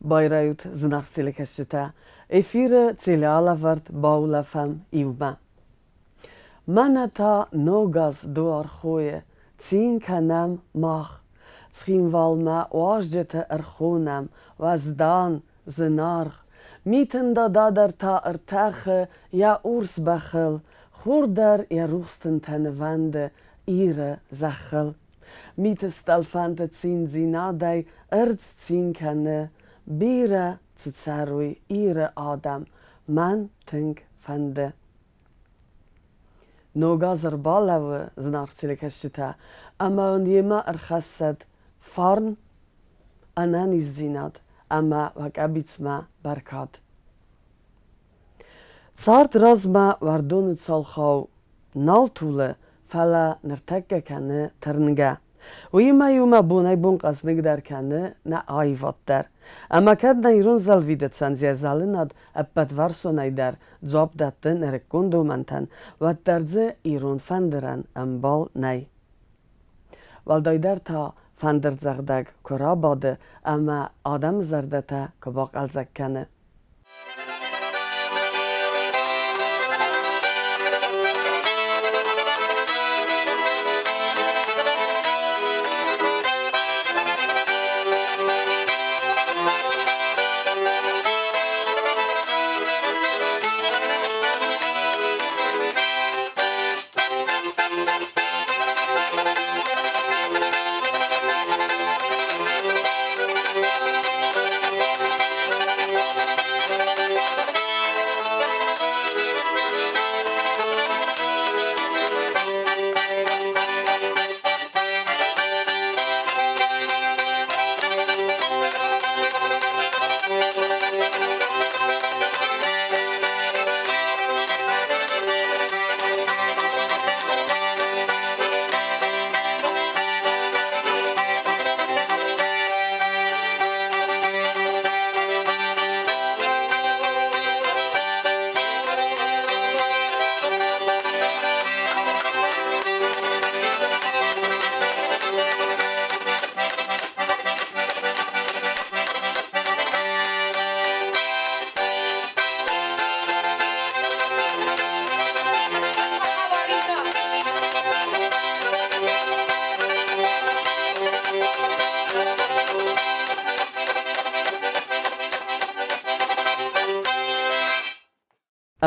Байрайут, зынаргъ телекӕсджытӕ! Эфиры телеалӕвӕрд баулӕфӕм иумӕ. Мӕнӕ та ног аз дуар хойы, цин кӕнӕм мах. Цхинвалмӕ уазджыты ӕрхонӕм, уӕздан, зынаргъ. Митын дада дӕр та ӕртӕхы йӕ урс бӕхыл, хур дӕр йӕ рухс тынтӕ нывӕнды Иры зӕххыл. Миты стъӕлфӕнты циндзинадӕй ӕрдз цин кӕны, бирӕ цы цӕрой Иры адӕм, мӕн тынг фӕнды. Ног аз ӕрбалӕууы, зынаргъ телекӕсджытӕ, ӕмӕ уын йемӕ ӕрхӕссӕд фарн, ӕнӕниздзинад ӕмӕ уӕ къӕбицмӕ бӕркад. Цард размӕ уӕрдоны цалхау нал тулы, фӕлӕ ныртӕккӕ кӕны тырнгӕ. Уыимӕ иумӕ бонӕй-бон хъӕзныгдӕр кӕны нӕ аивад дӕр. Ӕмӕ кӕд нӕ ирон зӕлвидыцӕн зӕлынад ӕппӕтварсонӕй дӕр дзуапп дӕтты нырыккон домӕнтӕн, уӕддӕр дзы ирон фӕндырӕн ӕмбал нӕй. Уӕлдайдӕр та фӕндырдзӕгъдӕг куы рабады ӕмӕ адӕмы зӕрдӕтӕ куы бахъӕлдзӕг кӕны.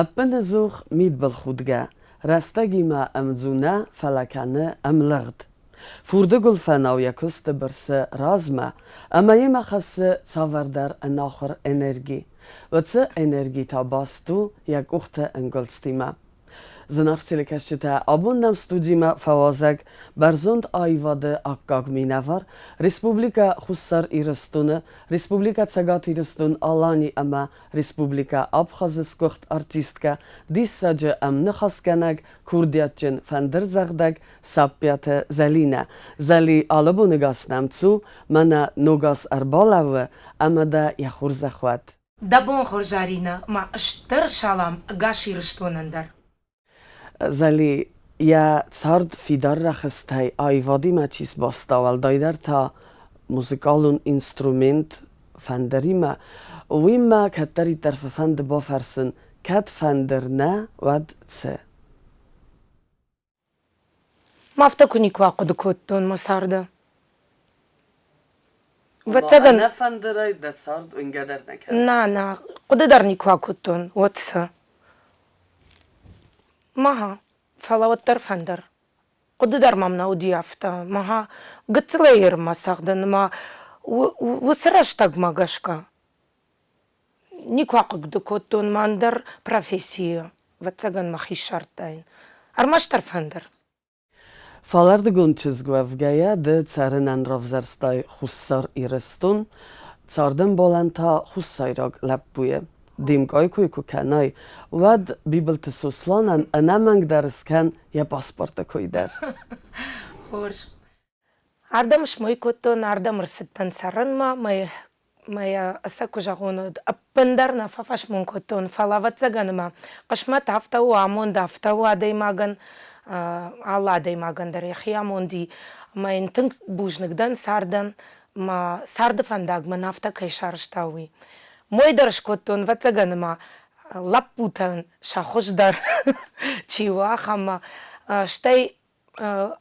Ӕппынӕдзух мидбылхудгӕ, рӕстӕгимӕ ӕмдзу нӕ, фӕлӕ кӕны ӕмлыгъд. Фурды гуылфӕнау йӕ куысты бырсы размӕ ӕмӕ йемӕ хӕссы цавӕрдӕр ӕнахуыр энерги. Уыцы энерги та баст у йӕ къухты ӕнгуылдзтимӕ. Зынаргъ телекӕсджытӕ, абон нӕм студимӕ фӕуазӕг бӕрзонд аивады аккаг минӕвар, Республикӕ Хуссар Ирыстоны, Республикӕ Цӕгат Ирыстон-Алани ӕмӕ Республикӕ Абхазы сгуыхт артисткӕ, диссаджы ӕмныхасгӕнӕг, курдиатджын фӕндырдзӕгъдӕг Саппиаты Зӕлинӕ. Зӕли, алыбоны гас нӕм цу, мӕнӕ ног аз ӕрбалӕууы ӕмӕ дӕ йӕ хорзӕх уӕд. Дӕ бон хорз, Аринӕ, мӕ стыр салам ӕгас Ирыстонӕн дӕр. Зӕли, йӕ цард фидар рӕхыстӕй аивадимӕ чи сбаста, уӕлдайдӕр та музыкалон инструмент фӕндыримӕ, уый мӕ кӕддӕриддӕр фӕфӕнды бафӕрсын, кӕд фӕндыр нӕ, уӕд цы? Афтӕ куы никуы ахъуыды кодтон мӕ царды. Ӕвӕццӕгӕн. Ӕнӕ фӕндырӕй дӕ цард уынгӕ дӕр нӕ кӕныс? Нӕ, нӕ, хъуыды дӕр никуы акодтон, уӕд цы? Мӕгьа, фӕлӕ уӕддӕр фӕндыр. Хъуыды дӕр мӕм нӕ уыди афтӕ. Мӕгьа, гыццылӕй ермӕ цӕгъдын ӕмӕ уыцы рӕстӕгмӕ гӕсгӕ никуы ахъуыды кодтон мӕ ӕндӕр профессийы, ӕвӕццӕгӕн, мӕхи ссардтаин. Ӕрмӕстдӕр фӕндыр. Фалӕрдыгон чызг уӕвгӕйӕ ды цӕрынӕн равзӕрстай Хуссар Ирыстон, цардӕмбалӕн та хуссайраг лӕппуйы. Де мкъай кой куы кӕнай, уӕд Бибылты Сосланӕн ӕнӕмӕнгдӕр скӕн йӕ паспорты кой дӕр. Хорз. Ардӕм смой кодтон, ардӕм ӕрцыдтӕн цӕрынмӕ, мӕ мӕ ӕцӕг куы зӕгъон, ӕппындӕр нӕ фӕфӕсмон кодтон, фӕлӕ ӕвӕццӕгӕн ӕмӕ хъысмӕт афтӕ у, амонд афтӕ у адӕймагӕн, алы адӕймагӕн дӕр йӕхи амонд и. Ӕмӕ йын тынг бузныг дӕн цардӕн. мӕ царды фӕндаг мӕн афтӕ кӕй сарӕзта, уый. Мой дӕр скодтон, ӕвӕццӕгӕн, ӕмӕ лӕппутӕн сӕ хуыздӕр чи у, ахӕммӕ. Стӕй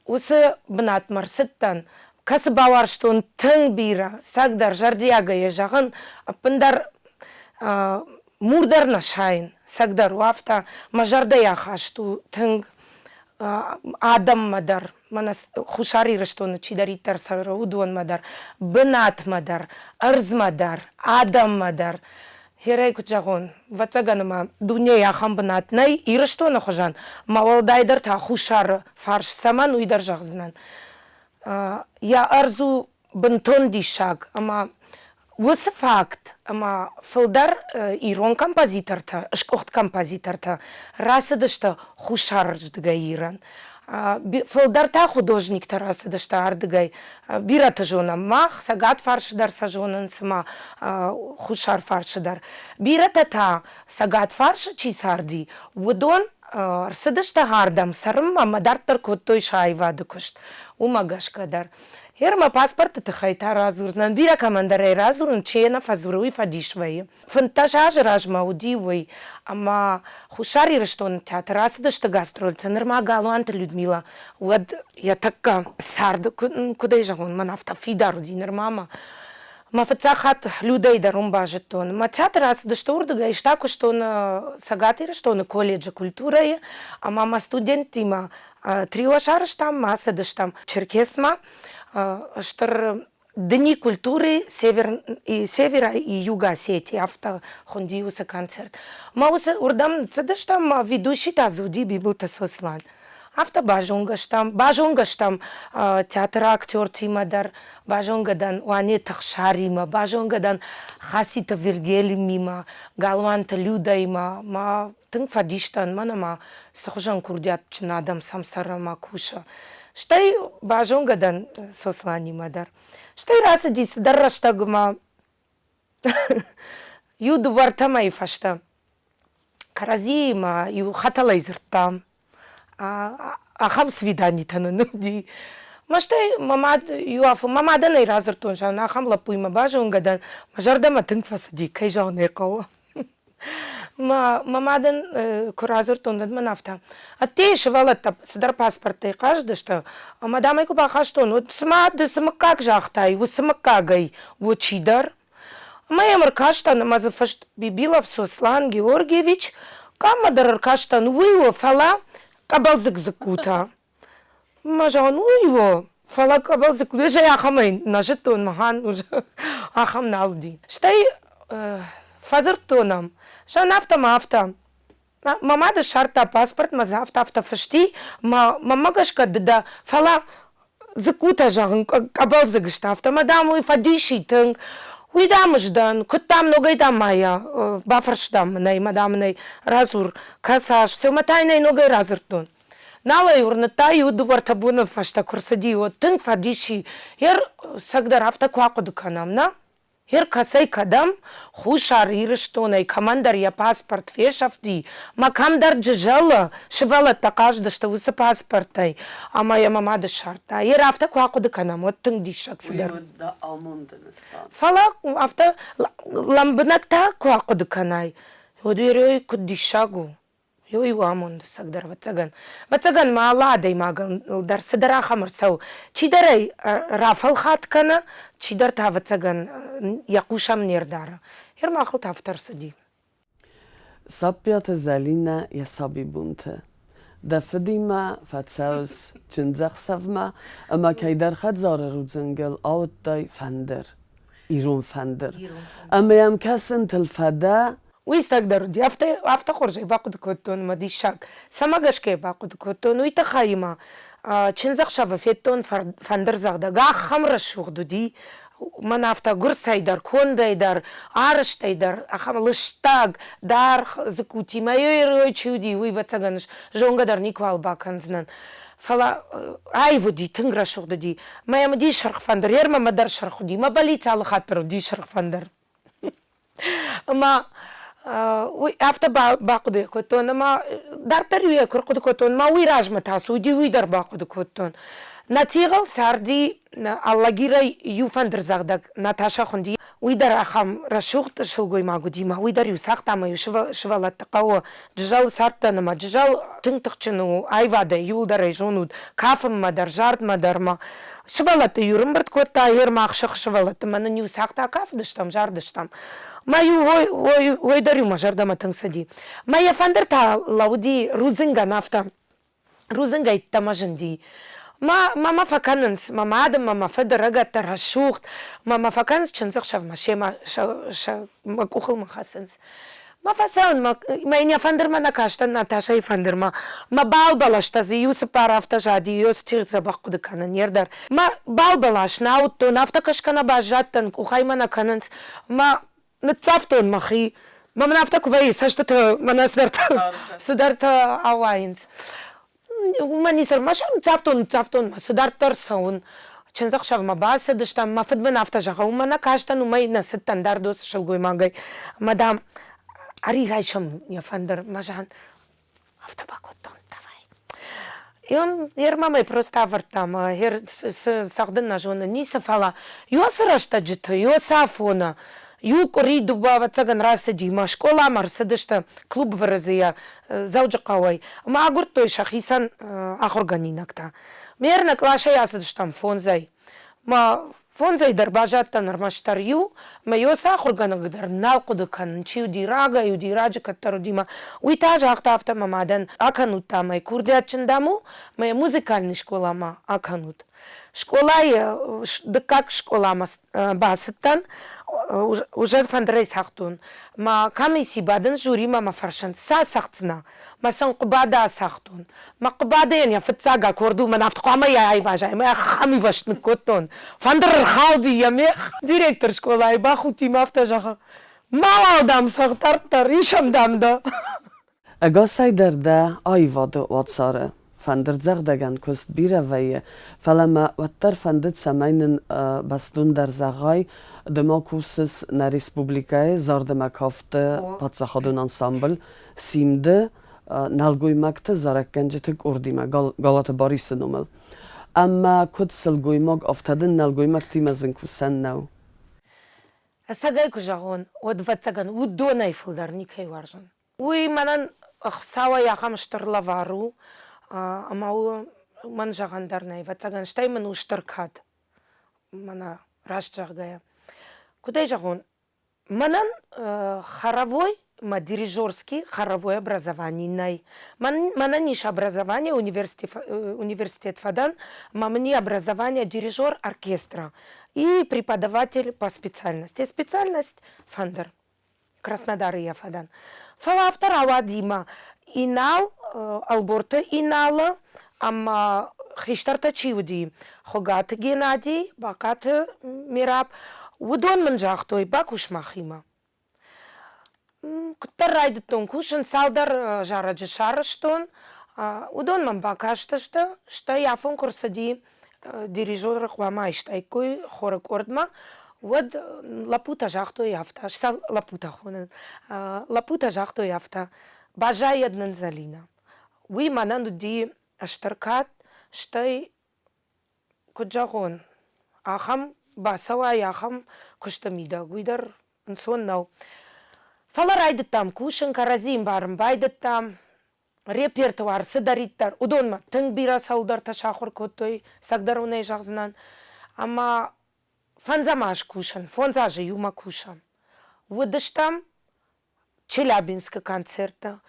уыцы бынатмӕ рцыдтӕн, кӕцы бауарзтон тынг бирӕ, цӕгдӕр, зӕрдиагӕй йӕ зӕгъын, ӕппындӕр мур дӕр нӕ сайын, цӕгдӕр у афтӕ, мӕ зӕрдӕйы ахаст у тынг адӕммӕ дӕр, мӕнӕ Хуссар Ирыстоны чидӕриддӕр цӕры, уыдонмӕ дӕр, бынатмӕ дӕр, ӕрдзмӕ дӕр, адӕммӕ дӕр. Херӕй куыд зӕгъон, ӕвӕццӕгӕн ӕмӕ дунейы ахӕм бынат нӕй Ирыстоны хуызӕн, мӕ уӕлдайдӕр та Хуссары фарс цӕмӕн, уый дӕр зӕгъдзынӕн. Йӕ ӕрдз у бынтон диссаг ӕмӕ уыцы факт ӕмӕ фылдӕр ирон композитортӕ, сгуыхт композитортӕ рацыдысты хуссарырдыгӕй Ирӕн. Фылдӕр та художниктӕ рацыдысты ардыгӕй. Бирӕты зонӕм мах, Цӕгат фарсы дӕр сӕ зонынц ӕмӕ Хуссар фарсы дӕр. Бирӕтӕ та Цӕгат фарсы чи царди, уыдон ӕрцыдысты ардӕм цӕрынмӕ ӕмӕ дарддӕр кодтой сӕ аивады куыст. Уымӕ гӕсгӕ дӕр. Гъер мӕ паспорты тыххӕй та радзурдзынӕн. Бирӕ кӕмӕндӕр ӕй радзурын, чи йӕ нӕ фӕдзуры, уый фӕдис вӕййы. 15 азы размӕ уыди уый, ӕмӕ Хуссар Ирыстоны театры ацыдысты гастрольты, нырма Галуанты Людмила уӕд йӕ тӕккӕ царды, куыд ӕй зӕгъон, мӕн афтӕ фидар уыди нырма мӕ. Мӕ фыццаг хатт Людӕйы дӕр уым базыдтон. Мӕ театры ацыдысты уырдыгӕй, ӕз та куыстон Цӕгат Ирыстоны колледжы культурӕйы ӕмӕ мӕ студенттимӕ трио сарӕзтам, ма ацыдыстӕм Черкесмӕ, стыр Дни культуры север, и севера и юга Осетии, афтӕ хуынди уыцы концерт. Мӕ уыцы уырдӕм цыдыстӕм, мӕ ведущий та дзы уыди Бибылты Сослан. Афтӕ базонгӕ стӕм, базонгӕ стӕм театры актертимӕ дӕр, базонгӕ дӕн Уанеты Хсаримӕ, базонгӕ дӕн Хаситы Вильгельмимӕ, Галуанты Людӕимӕ, мӕ тынг фӕдис дӕн, мӕнӕ ма цы хуызӕн курдиатджын адӕм сӕм цӕры ӕмӕ кусы. Стӕй базонгӕ дӕн Сосланимӕ дӕр. Стӕй рацыди цыдӕр рӕстӕгмӕ иу дыууӕ-ӕртӕ мӕйы фӕстӕ кӕрӕдзиимӕ иу хӕтӕлӕй дзырдтам. Ахӕм свиданитӕ нын уыди. Мӕ стӕй мӕ мад иу афон, мӕ мадӕн ӕй радзырдтон, зӕгъын, ахӕм лӕппуимӕ базонгӕ дӕн, мӕ зӕрдӕмӕ тынг фӕцыди, кӕй зӕгъын ӕй хъӕуы. Мӕ мадӕн куы радзырдтон, уӕд мын афтӕ: ӕддейы сывӕллӕттӕ цыдӕр паспорттӕй хъазыдысты, ӕмӕ дам ӕй куы бахастон, уӕд цыма ды цы мыггаг загътай, уыцы мыггагӕй у чидӕр. Ӕмӕ йӕм ӕркастӕн ӕмӕ дзы фыст Бибилов Сослан Георгиевич, къаммӕ дӕр ӕркастӕн, уый у, фӕлӕ къӕбӕлдзыг дзыккутӕ. Ма зӕгъын, уый у, фӕлӕ къӕбӕлдзыг ӕз ӕй ахӕмӕй нӕ зыдтон, махӕн ахӕм нал уыди. Стӕй фӕдзырдтон ӕм, зӕгъын, афтӕ ма афтӕ. Мӕ мад ссардта паспорт, мӕ дзы афтӕ-афтӕ фысти, мӕ мӕнмӕ гӕсгӕ ды дӕ, фӕлӕ дзыккутӕ, зӕгъын, къӕбӕлдзыг сты, афтӕ мӕ, дам, уый фӕдиси тынг. Уый, дам, ӕз дӕн, куыд, дам, ногӕй, дам, ма йӕ бафарстам мын ӕй, мӕ, дам, ын ӕй радзур, кӕсас, все, мӕ та йын ӕй ногӕй радзырдтон. Нал ӕй уырныдта, иу дыууӕ-ӕртӕ боны фӕстӕ куы рцыди, уӕд тынг фӕдиси. Ер цӕгдӕр афтӕ куы ахъуыды кӕнӕм, нӕ? Ер кӕцӕй кӕдӕм, Хуссар Ирыстонӕй кӕмӕндӕр йӕ паспорт фесӕфти, мӕ кӕмдӕр Джызӕлы сывӕллӕттӕ хъазыдысты уыцы паспортӕй, ӕмӕ йӕ мӕ мад ссардта. Ер афтӕ куы ахъуыды кӕнӕм, уӕд тынг диссаг цыдӕр. Уый уыд дӕ амонды нысан. Фӕлӕ афтӕ лӕмбынӕг та куы ахъуыды кӕнай, уӕд уый куыд диссаг у. Иу амонды цӕгдӕр, ӕвӕццӕгӕн. Ӕвӕццӕгӕн ма алы адӕймагӕн дӕр цыдӕр ахӕм ӕрцӕуы. Чидӕр ӕй рафӕлхатт кӕны, чидӕр та, ӕвӕццӕгӕн, йӕ хъус ӕм не рдары. Ермахыл та афтӕ ӕрцыди. Саппиаты Зӕлинӕ йӕ сабибонты. Дӕ фыдимӕ фӕцӕуыс чындзӕхсӕвмӕ ӕмӕ кӕйдӕр хӕдзары рудзынгыл ауыдтай фӕндыр, ирон фӕндыр. Ӕмӕ йӕм кӕсынтыл фӕдӕ. Уый цӕгдӕр уыди. Афтӕ, афтӕ хорз ӕй бахъуыды кодтон ӕмӕ диссаг. Цӕмӕ гӕсгӕ йӕ бахъуыды кодтон, уый тыххӕй ма чындзӕхсӕвы федтон фӕндырдзӕгъдӕг. Ахӕм рӕсугъд уыди, мӕн афтӕ гуырцӕй дӕр, кондӕй дӕр, арӕзтӕй дӕр, ахӕм лыстӕг, даргъ дзыккутимӕ ой чи уыди, уый, ӕвӕццӕгӕн, зонгӕ дӕр никуал бакӕндзынӕн. Фӕлӕ аив уыди, тынг рӕсугъд уыди. Мӕ йӕм уыди сырх фӕндыр, йе рмӕмӕ дӕр сырх уыди, мӕ бӕллиц алы хатт дӕр уыди сырх фӕндыр. Ӕмӕ уый афтӕ бахъуыды кодтон, ӕмӕ дарддӕр-иу йӕ куы рхъуыды кодтон, ӕмӕ уый размӕ та цы уыди, уый дӕр бахъуыды кодтон. Нӕ тигъыл царди Алагирӕй иу фӕндырдзӕгъдӕг Наташӕ хуынди. Уый дӕр ахӕм рӕсугъд сылгоймаг уыди мӕ уый дӕр-иу цагъта ӕмӕ-иу сывӕллӕтты хъӕуы Джызӕлы цардтӕн ӕмӕ Джызӕл тынг тыхджын у аивадӕй, иуылдӕр ӕй зонут, кафынмӕ дӕр, зардмӕ дӕр мӕ. Сывӕллӕтты-иу ӕрымбырд кодта йе рмахсых сывӕллӕтты мӕ нын-иу цагъта, кафыдыстӕм, зардыстӕм. Мӕ-иу уой дӕр-иу мӕ зӕрдӕмӕ тынг цыди. Мӕ йӕ фӕндыр та лӕууыди рудзынгӕн афтӕ рудзынгӕй ӕддӕмӕ зынди. Мӕ мӕ фӕкӕнынц, мӕ мад ӕмӕ мӕ фыды рӕгӕттӕ рӕсугъд, мӕ мӕ фӕкӕнынц чындзӕхсӕвмӕ семӕ сӕ мӕ къухыл мын хӕцынц. Мӕ фӕцӕуын, мӕ йын йӕ фӕндырмӕ нӕ кастӕн, Наташӕйы фӕндырмӕ. Мӕ бал бӕлӕстӕ дзы иу цыппар афтӕ зади, ё стигъ дзӕбӕх хъуыды кӕнын не рдӕр. Мӕ бал бӕлас нӕ ауыдтон, афтӕ кӕсгӕ нӕ баззадтӕн, къухӕй мӕ нӕ кӕнынц. Мӕ ныццавтон мӕхи. Мӕ мын афтӕ куы вӕййы, цӕстыты мӕнӕ цыдӕртӕ, цыдӕртӕ ауайынц. Уымӕн ницы мӕ сӕр ныццавтон, ныццавтон, мӕ цы дарддӕр цӕуын. Чындзӕхсӕвмӕ бацыдыстӕм, мӕ фыд мын афтӕ зӕгъы, уымӕ нӕ кастӕн, уымӕй нӕ цыдтӕн дард уыцы сылгоймагӕй. Мӕ, дам, ӕри райсӕм йӕ фӕндыр. Мӕ зӕгъын, афтӕ бакодтон, давай. И он ер мамӕй просто авӕрдта мӕ ер цӕгъдын нӕ зоны ницы, фӕлӕ ёцы рӕстӕджыты, ёцы афоны иу къуыри дыууӕ, ӕвӕццӕгӕн, рацыди мӕ скъоламӕ ӕрцыдысты клуб Вырызыйӕ Дзӕуджыхъӕуӕй ӕмӕ агуырдтой сӕхицӕн ахуыргӕнинӕгтӕ. Ме рнӕ къласӕй ацыдыстӕм фондзӕй. Мӕ фондзӕй дӕр баззадтӕн ӕрмӕстдӕр иу, мӕ ёсы ахуыргӕнӕг дӕр нал хъуыды кӕнын, чи уыди рагӕй уыди, раджы кӕддӕр уыди мӕ. Уый та загъта афтӕ мӕ мадӕн, акӕнут, дам ӕй, курдиатджын, дам, у, мӕ йӕ музыкальный скъоламӕ акӕнут. Скъолайы дыккаг скъоламӕ бацыдтӕн, уже фӕндырӕй цагътон. Мӕ комисси бадын жюримӕ мӕ фӕрсынц, цы ацӕгъддзынӕ? Мӕ сын Хъуыбады ацагътон. Мӕ Хъуыбадыйӕн йӕ фыццаг аккорд у, мӕн афтӕ хъуамӕ йӕ айвазай, мӕ ахӕм ивӕзт ныккодтон. Фӕндыр ӕрхауди йӕ мех. Директор скъолайы бахудти мӕ афтӕ зӕгъы, мауал, дам, цӕгъд дарддӕр, исӕм, дам, дӕ. Ӕгасӕй дӕр дӕ аивады уацары. Фӕндырдзӕгъдӕгӕн куыст бирӕ вӕййы, фӕлӕ мӕ уӕддӕр фӕнды, цӕмӕй нын бӕстондӕр зӕгъай, ды ма кусыс нӕ республикӕйы зардӕмӕ кафты паддзахадон ансамбль Симды нӕлгоймӕгты зарӕггӕнджыты къордимӕ Галаты Барисы номыл. Ӕмӕ куыд сылгоймаг, афтӕ дын нӕлгоймӕгтимӕ зын кусӕн нӕу? Ӕцӕгӕй куы зӕгъон, уӕд, ӕвӕццӕгӕн, уыдонӕй фылдӕр никӕй уарзын. Уый мӕнӕн Хуыцауӕй ахӕм стыр лӕвар у, ӕмӕ уымӕн зӕгъӕн дӕр нӕй, ӕвӕццӕгӕн, стӕй мын у стыр кад, мӕнӕ раст зӕгъгӕйӕ. Куыд ӕй зӕгъон, мӕнӕн хоровой мӕ дирижерский хоровой образовани нӕй. Мӕнӕн ис образование, университет фӕдӕн, ӕмӕ мын и образование дирижер оркестра и преподаватель по специальности. Специальность фӕндыр. Краснодары йӕ фӕдӕн. Фӕлӕ афтӕ рауади мӕ Инал, Ӕлборты Иналы ӕмӕ хистӕртӕ чи уыди, Хуыгаты Геннади, Бахъаты Мераб, уыдон мын загътой, бакус махимӕ. Куыддӕр райдыдтон кусын, цалдӕр зарӕджы сарӕзтон, уыдон мӕм бакастысты, стӕй афон куы рцыди, дирижеры хъуамӕ айстаиккой хоры къордмӕ, уӕд лӕппутӕ загътой афтӕ, сӕ лӕппутӕ хонын, лӕппутӕ загътой афтӕ, баззайӕд нын Зӕлинӕ. Уый мӕнӕн уыди стыр кад, стӕй, куыд зӕгъон, ахӕм бацӕуай ахӕм куысты мидӕг, уый дӕр ӕнцон нӕу. Фӕлӕ райдыдтам кусын, кӕрӕдзийы ӕмбарын байдыдтам, репертуар цыдӕриддӕр, уыдонмӕ тынг бирӕ цӕуылдӕртӕ сахуыр кодтой, цӕгдӕр уын ӕй зӕгъдзынӕн. Ӕмӕ фӕндзӕм аз кусын, фондз азы иумӕ кусӕм. Уыдыстӕм Челябинскы концерты,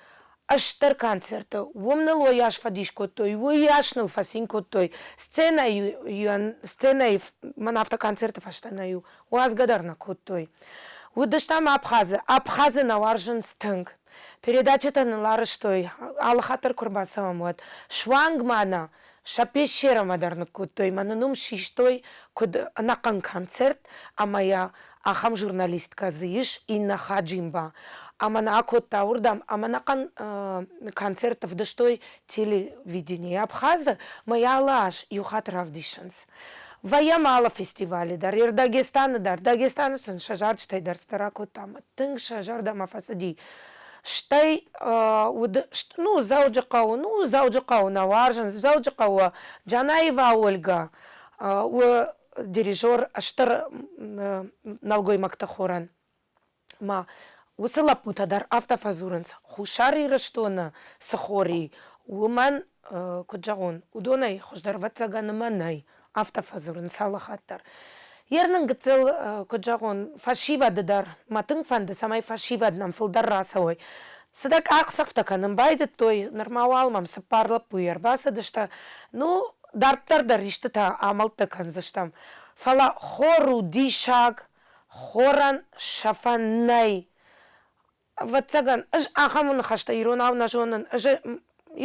стыр концерты. Уым ныл уыйас фӕдис кодтой, уыйас ныл фӕцин кодтой. Сценӕйы, сценӕйы мӕн афтӕ концерты фӕстӕ нӕ иу уадзгӕ дӕр нӕ кодтой. Уыдыстӕм Абхазы. Абхазы нӕ уарзынц тынг. Передачӕтӕ ныл арӕзтой, алы хатт дӕр куы ӕрбацӕуӕм, уӕд. Суанг ма нӕ сӕ пещерӕмӕ дӕр ныккодтой, мӕ нын уым систой куыд ӕнӕхъӕн концерт, ӕмӕ йӕ ахӕм журналисткӕ дзы ис, Инна Хаджимба. Ӕмӕ нӕ акодта уырдӕм, ӕмӕ ӕнӕхъӕн концерт ӕвдыстой телевиденийы Абхазы, мӕ йӕ алы аз иу хатт равдисынц. Вӕййӕм алы фестивалы дӕр, Дагестаны дӕр. Дагестаны сын сӕ зарджытӕй дӕр цыдӕр акодта ӕмӕ тынг сӕ зӕрдӕмӕ фӕцыди. Стӕй уыд, ну, Дзӕуджыхъӕуы, ну, Дзӕуджыхъӕуы нӕ уарзынц, Дзӕуджыхъӕуы Джанаева Ольга у дирижер стыр нӕлгоймӕгты хорӕн. Ма уыцы лӕппутӕ дӕр афтӕ фӕдзурынц, Хуссар Ирыстоны цы хор и, уымӕн, куыд зӕгъон, уыдонӕй хуыздӕр ӕвӕццӕгӕн ӕмӕ нӕй. Афтӕ фӕдзурынц алы хатт дӕр. Йе рнын гыццыл, куыд зӕгъон, фӕсивӕды дӕр мӕ тынг фӕнды, цӕмӕй фӕсивӕд нӕм фылдӕр рацӕуой. Цыдӕр къахдзӕфтӕ кӕнын байдыдтой, нырма уал мӕм цыппар лӕппуйы ӕрбацыдысты. Ну, дарддӕр дӕр истытӕ амӕлттӕ кӕндзыстӕм. Фӕлӕ хор у диссаг, хорӕн сӕфӕн нӕй. Ӕвӕццӕгӕн, ӕз ахӕм ныхӕстӕ иронау нӕ зонын. Ӕз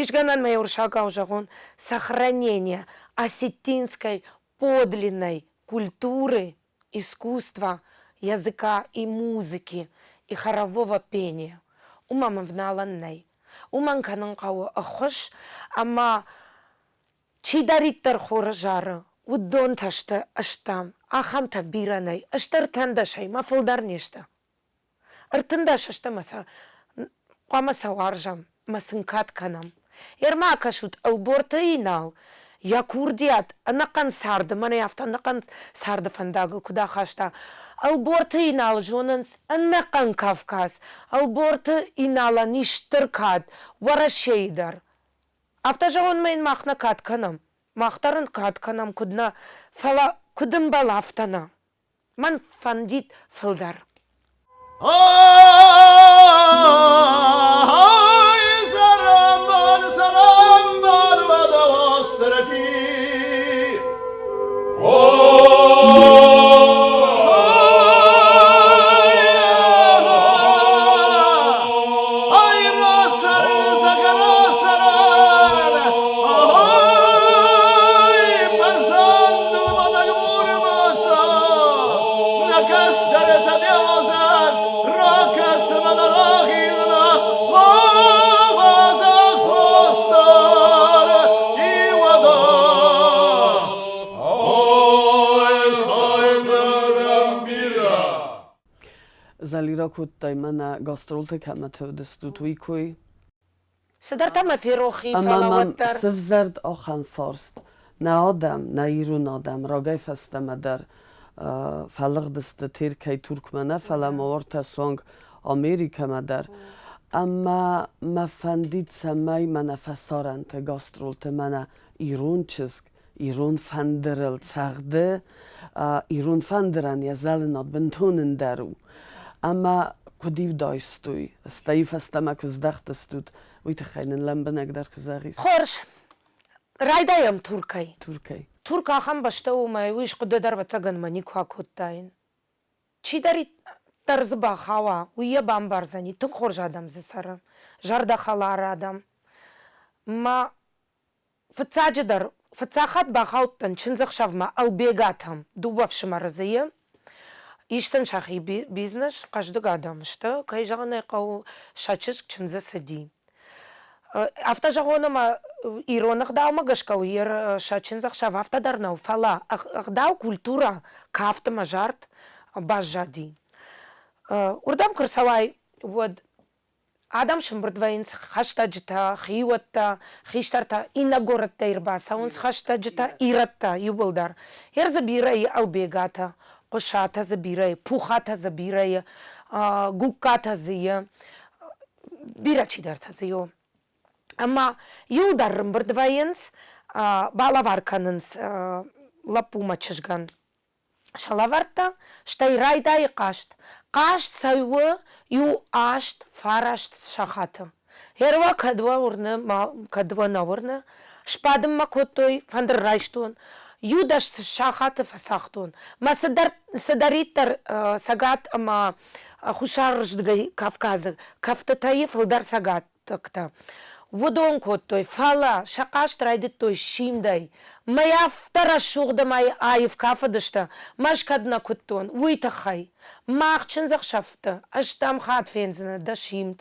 ис гӕнӕн мӕ уырыссагау зӕгъон, сохранение осетинской подлинной культуры, искусства, языка и музыки и хорового пения. Уымӕ мын вналӕн нӕй. Уымӕн кӕнын хъӕуы ӕххуыс ӕмӕ Чидӕриддӕр хоры зары, уыдонтӕ сты стӕм, ахӕмтӕ бирӕ нӕй, сты ӕртӕндӕсӕй мӕ фылдӕр не сты. 13 сты ӕмӕ сӕ хъуамӕ сӕ уарзӕм ӕмӕ сын кад кӕнӕм. Ерма акӕсут, Ӕлборты Инал йӕ курдиат ӕнӕхъӕн царды, мӕнӕ афтӕ ӕнӕхъӕн царды фӕндагыл куыд ахаста. Ӕлборты Инал зонынц ӕнӕхъӕн Кавказ. Ӕлборты Иналӕн ис стыр кад Уӕрӕсейы дӕр. Афтӕ зӕгъынмӕ йын мах нӕ кад кӕнӕм. Мах дӕр ын кад кӕнӕм, куыд нӕ, фӕлӕ куыд ӕмбӕлы, афтӕ нӕ. Мӕн фӕндид фылдӕр. Сӕрӕмбал, сӕрӕмбал, уӕдӕ Уастырджи! Залира кодтай мӕнӕ гастролты кӕмӕты уыдыстут, уый кой. Цыдӕртӕ мӕ ферох и, Ӕмӕ фӕлӕ мӕм уӕддӕр. сывзӕрд ахӕм фарст. Нӕ адӕм, нӕ ирон адӕм рагӕй фӕстӕмӕ дӕр фӕлыгъдысты Теркӕй Туркмӕ нӕ, фӕлӕ ма уартӕ суанг Америкӕмӕ дӕр. Ӕмӕ мӕ фӕндид, цӕмӕй мӕнӕ фӕсарӕнты гастролты мӕнӕ ирон чызг ирон фӕндырыл цӕгъды, ирон фӕндырӕн йӕ зӕлынад бынтон ӕндӕр у. Ӕмӕ куыд-иу дайстой, стӕй фӕстӕмӕ куы здӕхтыстут, уый тыххӕй нын лӕмбынӕгдӕр куы зӕгъис. Хорз. Райдайӕм Туркӕй. Туркӕй. Турк ахӕм бӕстӕ у, ӕмӕ уый схъуыды дӕр ӕвӕццӕгӕн мӕ никуы акодтаин. Чидӕриддӕр дзы бахауа, уый йӕ бамбардзӕни, тынг хорз адӕм дзы цӕры, зӕрдӕхӕлар адӕм. Мӕ Фыццаджыдӕр, фыццаг хатт бахаудтӕн чындзӕхсӕвмӕ Ӕлбегатӕм, дыууӕ фсымӕры дзы и. Ис сын сӕхи бизнес, хъӕздыг адӕм сты, кӕй зӕгъын ӕй хъӕуы, сӕ чызг чындзы цыди. Афтӕ зӕгъон ӕмӕ ирон ӕгъдаумӕ гӕсгӕ уый сӕ чындзӕхсӕв афтӕ дӕр нӕу, фӕлӕ ӕгъдау, культурӕ, кафт ӕмӕ зард баззади. Уырдӕм куы рцӕуай, уӕд Адӕм сымбырд вӕййынц хӕстӕджытӕ, хиуӕттӕ, хистӕртӕ, иннӕ горӕттӕй ӕрбацӕуынц хӕстӕджытӕ, ирӕттӕ иууылдӕр. Ер дзы бирӕ и Ӕлбегатӕ, Хъуысатӕ дзы бирӕ и, Пухатӕ дзы бирӕ и, Гугкатӕ дзы и, бирӕ чидӕртӕ дзы и. Ӕмӕ иуылдӕр ӕрымбырд вӕййынц, балӕвар кӕнынц лӕппумӕ чызгӕн сӕлӕвӕрдта, стӕй райдайы хъазт. Хъазт цӕуы иу аст фараст сахаты. Гъер кӕд уӕ уырны, кӕд уӕ нӕ уырны, сбадын мӕ кодтой, фӕндыр райстон, иу дӕс сахаты фӕцагътон. Мӕ цыдӕр, цыдӕриддӕр Цӕгат ӕмӕ Хуссарырдыгӕй Кавказы кӕфтытӕй фылдӕр Цӕгат хъуыддӕгтӕ. Уыдон кодтой, фӕлӕ сӕ хъазт райдыдтой симдӕй. Мӕй афтӕ рӕсугъд ӕмӕ аив кафыдысты, мӕ ӕз кӕд нӕ куыдтон, уый тыххӕй. Мах чындзӕхсӕвты стӕм хатт фендзынӕ дӕ симд,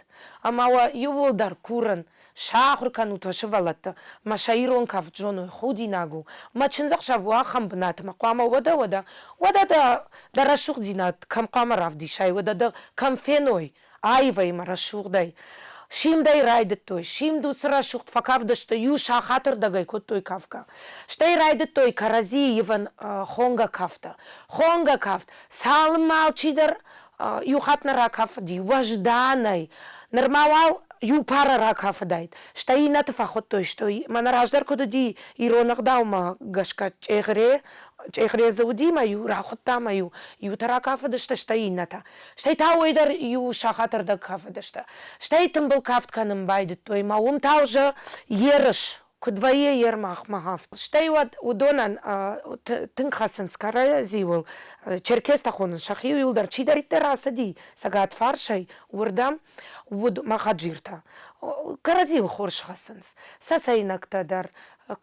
ӕмӕ уӕ иууылдӕр курын, сахуыр кӕнут уӕ сывӕллӕтты, мӕ сӕ ирон кафт зоной, худинаг у. Мӕ чындзӕхсӕв у ахӕм бынат, ӕмӕ хъуамӕ уӕдӕ, уӕдӕ, уӕдӕ дӕ, дӕ рӕсугъддзинад кӕм хъуамӕ равдисай, уӕдӕ дӕ кӕм феной. Аивӕй ӕмӕ рӕсугъдӕй. Симдӕй райдыдтой. Симд уыцы рӕсугъд фӕкафдысты, иу сахатырдӕгӕй кодтой кафгӕ. Стӕй райдыдтой кӕрӕдзийы ивын хонгӕ кафтӕ. Хонгӕ кафт, цалынмӕ алчидӕр иу хатт нӕ ракафыди, уӕзданӕй. Нырма уал иу пара ракафыдаид. Стӕй иннӕты фӕхуыдтой, стой, мӕнӕ раздӕр куыд уыди ирон ӕгъдаумӕ гӕсгӕ чъегъре, чъегъре дзы уыди мӕ иу рахуыдта мӕ иу иутӕ ракафыдысты, стӕй иннӕтӕ. Стӕй та уый дӕр иу сахатырдӕг кафыдысты. Стӕй тымбыл кафт кӕнын байдыдтой мӕ уым та уже ерыс, куыд вӕййы ермахмӕ хафт. Стӕй уӕд уыдонӕн тынг хӕцынц кӕрӕдзиуыл, черкестӕ хонынц сӕхи иуылдӕр, чидӕриддӕр ацыди цӕгат фарсӕй, уырдӕм уыд махаджиртӕ. Кӕрӕдзийыл хорз хӕцынц. Цӕцӕйнӕгтӕ дӕр,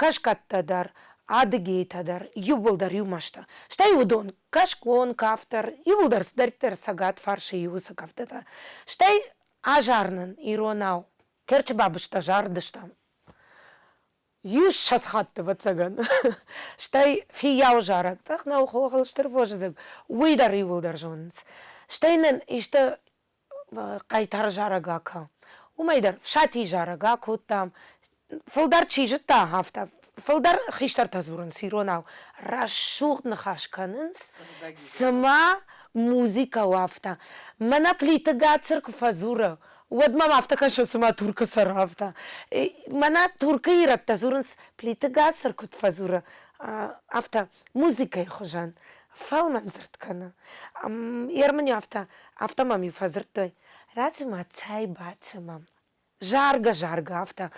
кӕсгӕттӕ дӕр, адыгейтӕ дӕр, иууылдӕр иумӕ сты. Стӕй уыдон кӕсгон кафт дӕр, иууылдӕр цыдӕриддӕр цӕгат фарсы и уыцы кӕфтытӕ. Стӕй азар нын иронау. Терчы бабызтӕ зарыдыстӕм. Иу ссӕдз хатты, ӕвӕццӕгӕн. Стӕй фиййау зарӕг, цъӕх нӕу хохыл стыр фосдзыг, уый дӕр иууылдӕр зонынц. Стӕй нын исты хъайтар зарӕг акӕ. Уымӕй дӕр Фсатийы зарӕг акодтам. Фылдӕр чи зыдта, афтӕ. Фылдӕр хистӕртӕ дзурынц иронау. Рӕсугъд ныхас кӕнынц, цыма музыкӕ у афтӕ. Мӕнӕ Плиты Гацыр куы фӕдзуры, уӕд мӕм афтӕ кӕсы, цыма Туркы цӕры афтӕ. Мӕнӕ Туркы ирӕттӕ дзурынц, Плиты Гацыр куыд фӕдзуры, афтӕ музыкӕйы хуызӕн фӕлмӕн дзырд кӕны. Йе рмын афтӕ, афтӕ мӕм-иу фӕдзырдтой, рацу-ма, цӕй бацу мӕм. Заргӕ-заргӕ афтӕ.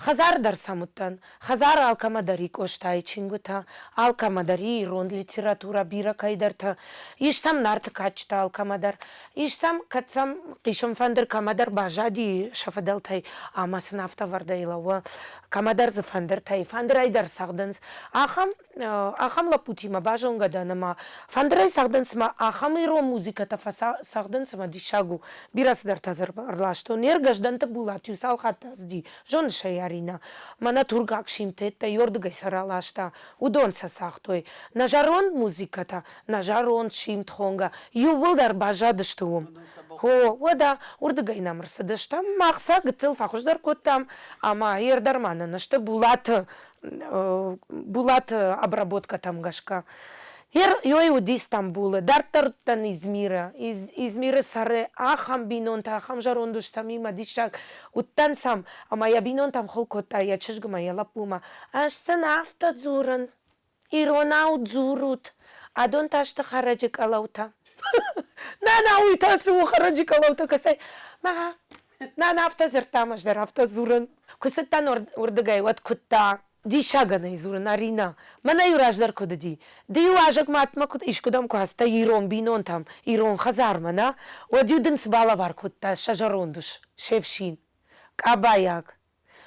Хӕдзары дӕр сӕм уыдтӕн. Хӕдзары алкӕмӕ дӕр и Къостайы чингуытӕ, алкӕмӕ дӕр и ирон литературӕ бирӕ кӕйдӕртӕ. Ис сӕм Нарты кадджытӕ алкӕмӕ дӕр. Ис сӕм, кӕд сӕм хъисын фӕндыр кӕмӕдӕр баззади сӕ фыдӕлтӕй ӕмӕ сын афтӕ ӕвӕрдӕй лӕууы, кӕмӕдӕр дзы фӕндыртӕй, фӕндырӕй дӕр цӕгъдынц. Ахӕм ахӕм лӕппутимӕ базонгӕ дӕн ӕмӕ фӕндырӕй цӕгъдынц ӕмӕ ахӕм ирон музыкӕтӕ фӕцӕгъдынц ӕмӕ диссаг у. Бирӕ цыдӕртӕ дзы ӕрластон. Не ргӕсдӕнты Булат иу цал хатты ацыди, зоныс ӕй, Аринӕ? Мӕнӕ туркаг симтеттӕ ёрдыгӕй сӕ раласта, уыдон сӕ цагътой. Нӕ зӕронд музыкӕтӕ, нӕ зӕронд симд хонгӕ, иууылдӕр баззадысты уым. О, уӕдӕ уырдыгӕй нӕм ӕрцыдыстӕм, мах сӕ гыццыл фӕхуыздӕр кодтам ӕмӕ ӕрдӕр ма нын сты Булаты Булаты обработкӕтӕм гӕсгӕ. Ёй уыди Стамбулы, дарддӕр уыдтӕн Измиры. Измиры цӕры ахӕм бинонтӕ, ахӕм зӕронд ус сӕм имӕ диссаг. Уыдтӕн сӕм, ӕмӕ йӕ бинонтӕм хыл кодта йӕ чызгмӕ, йӕ лӕппумӕ. Ӕз сын афтӕ дзурын, иронау дзурут, адон та сты хӕрӕджы къӕлӕутӕ. Нана, уый та цы у хӕрӕджы къӕлӕутӕ кӕцӕй? Мӕ, нана афтӕ дзырдта, ӕмӕ ӕз дӕр афтӕ дзурын. Куы цыдтӕн уырдыгӕй, уӕд куыдта. Диссагӕн ӕй дзурын, Аринӕ. Мӕнӕ-иу раздӕр куыд уыди. Ды-иу уазӕг мӕтмӕ куыд искуыдӕм куы ацыдтӕ ирон бинонтӕм, ирон хӕдзармӕ, нӕ? Уӕд-иу дын цы балӕвар кодта сӕ зӕронд ус, се фсин? Къабайаг.